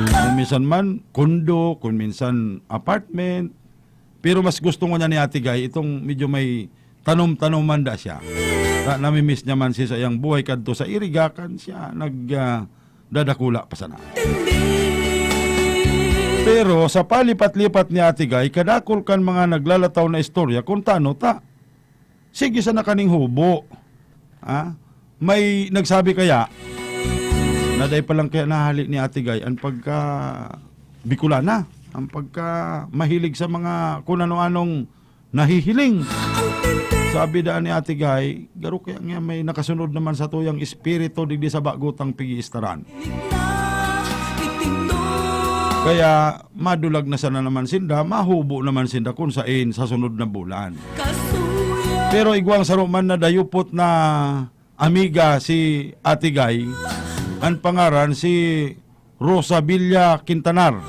Kung minsan man, kondo, kung minsan apartment. Pero mas gusto ngunyan ni Ate Guy itong medyo may tanom-tanoman da siya. Na, namimiss niya man si sayang buhay kadto sa Iriga kan siya nag, ah, dadakula pa sana. Pero sa palipat-lipat ni Ate Guy, kadakul kan mga naglalataw na istorya kung tano ta. Sige sana kaning hubo. Ah, may nagsabi kaya na dai pa lang kaya nahali ni Ate Guy an pagka Bicolana, ang pagka mahilig sa mga kun ano-anong nahihiling. Sabi daan ni Ate Guy, garo kaya nga may nakasunod naman sa tuyang espiritu digdi sa bagutang pigiistaran. Kaya madulag na sana naman sinda, mahubo naman sinda kun sain sa sunod na bulan. Pero igwang saro man na dayupot na amiga si Ate Guy, an pangaran si Rosabilia Quintanar,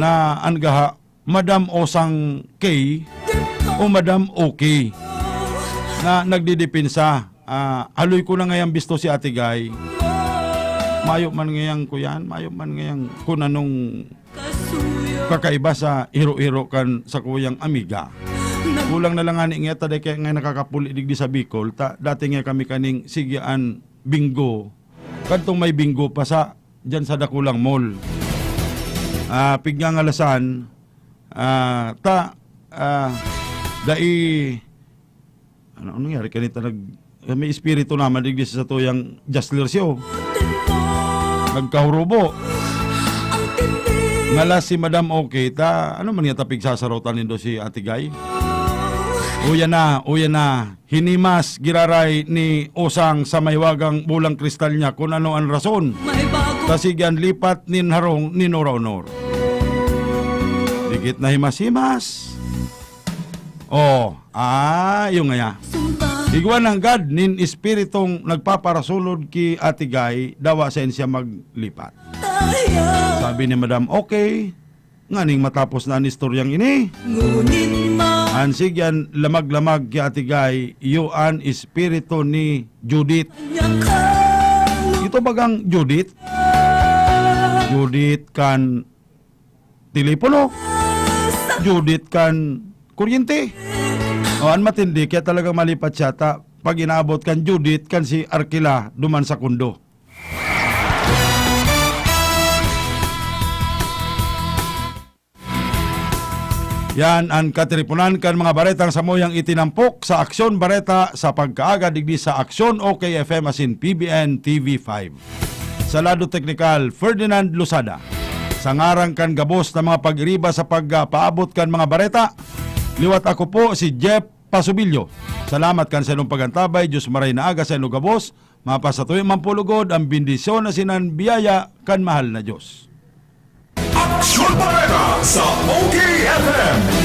na an gaha Madam Osang K o Madam OK na nagdidepensa. Ah, haloy ko na ngayang bisto si Ate Guy. Mayo man ngayang kuyan, mayo man ngayang kun anong kakaiba sa hiro-hiro kan sakuyang amiga. Kulang na lang ngani ngeta dai kaya nga nakakapuli digdi sa Bicol, ta dati nga kami kaning sige an bingo. Kadtong may bingo pa sa, diyan sa Dakulang Mall. Ah, pigngangalasan, ah, ta, ah, dai, ano, ano nangyari kanita? Nag, may espiritu naman digdi sa tuyang Jasler siyo. Nagkahurubo. Ngalas si Madam OK, ta, ano man niya ta pigsasarotan nindo si Ate Guy? Uya na, uya na. Hinimas giraray ni Osang sa mahiwagang bolang kristal niya kun ano an rason. Kasi gyan lipat nin harong ni Nora Honor. Dikit na himas-himas. Oh, ah, yung ngaya. Igwa nanggad nin espiritong nagpaparasulod ki Ate Guy, dawa sain siya maglipat. Sabi ni Madam, "Okay, nganing matapos na an istoryang ini." Ngunit ma- An sigyan lamag-lamag ki Ate Guy, iyo an espiritu ni Judith. Ito bagang Judith? Judith kan telepono, Judith kan kuryente. O, an matindi, kaya talagang malipat siya ta pag inaabot kan Judith kan si Arkila duman sa kundo. Yan an katiriponan kan mga baretang samuyang itinampok sa Aksyon Bareta sa pagkaaga digdi sa Aksyon OK F M asin P B N T V five. Sa lado teknikal, Ferdinand Losada. Sa ngaran kan gabos na mga pag-iriba sa pagpaabot kan mga bareta, Liwat ako po si Jeff Pasubilyo. Salamat kan sainong pag-antabay. Diyos maray na aga sainong gabos. Mapasatuya man po lugod ang bendisyon na sinan biyaya kan mahal na Diyos. Aksyon Bareta sa O K F M.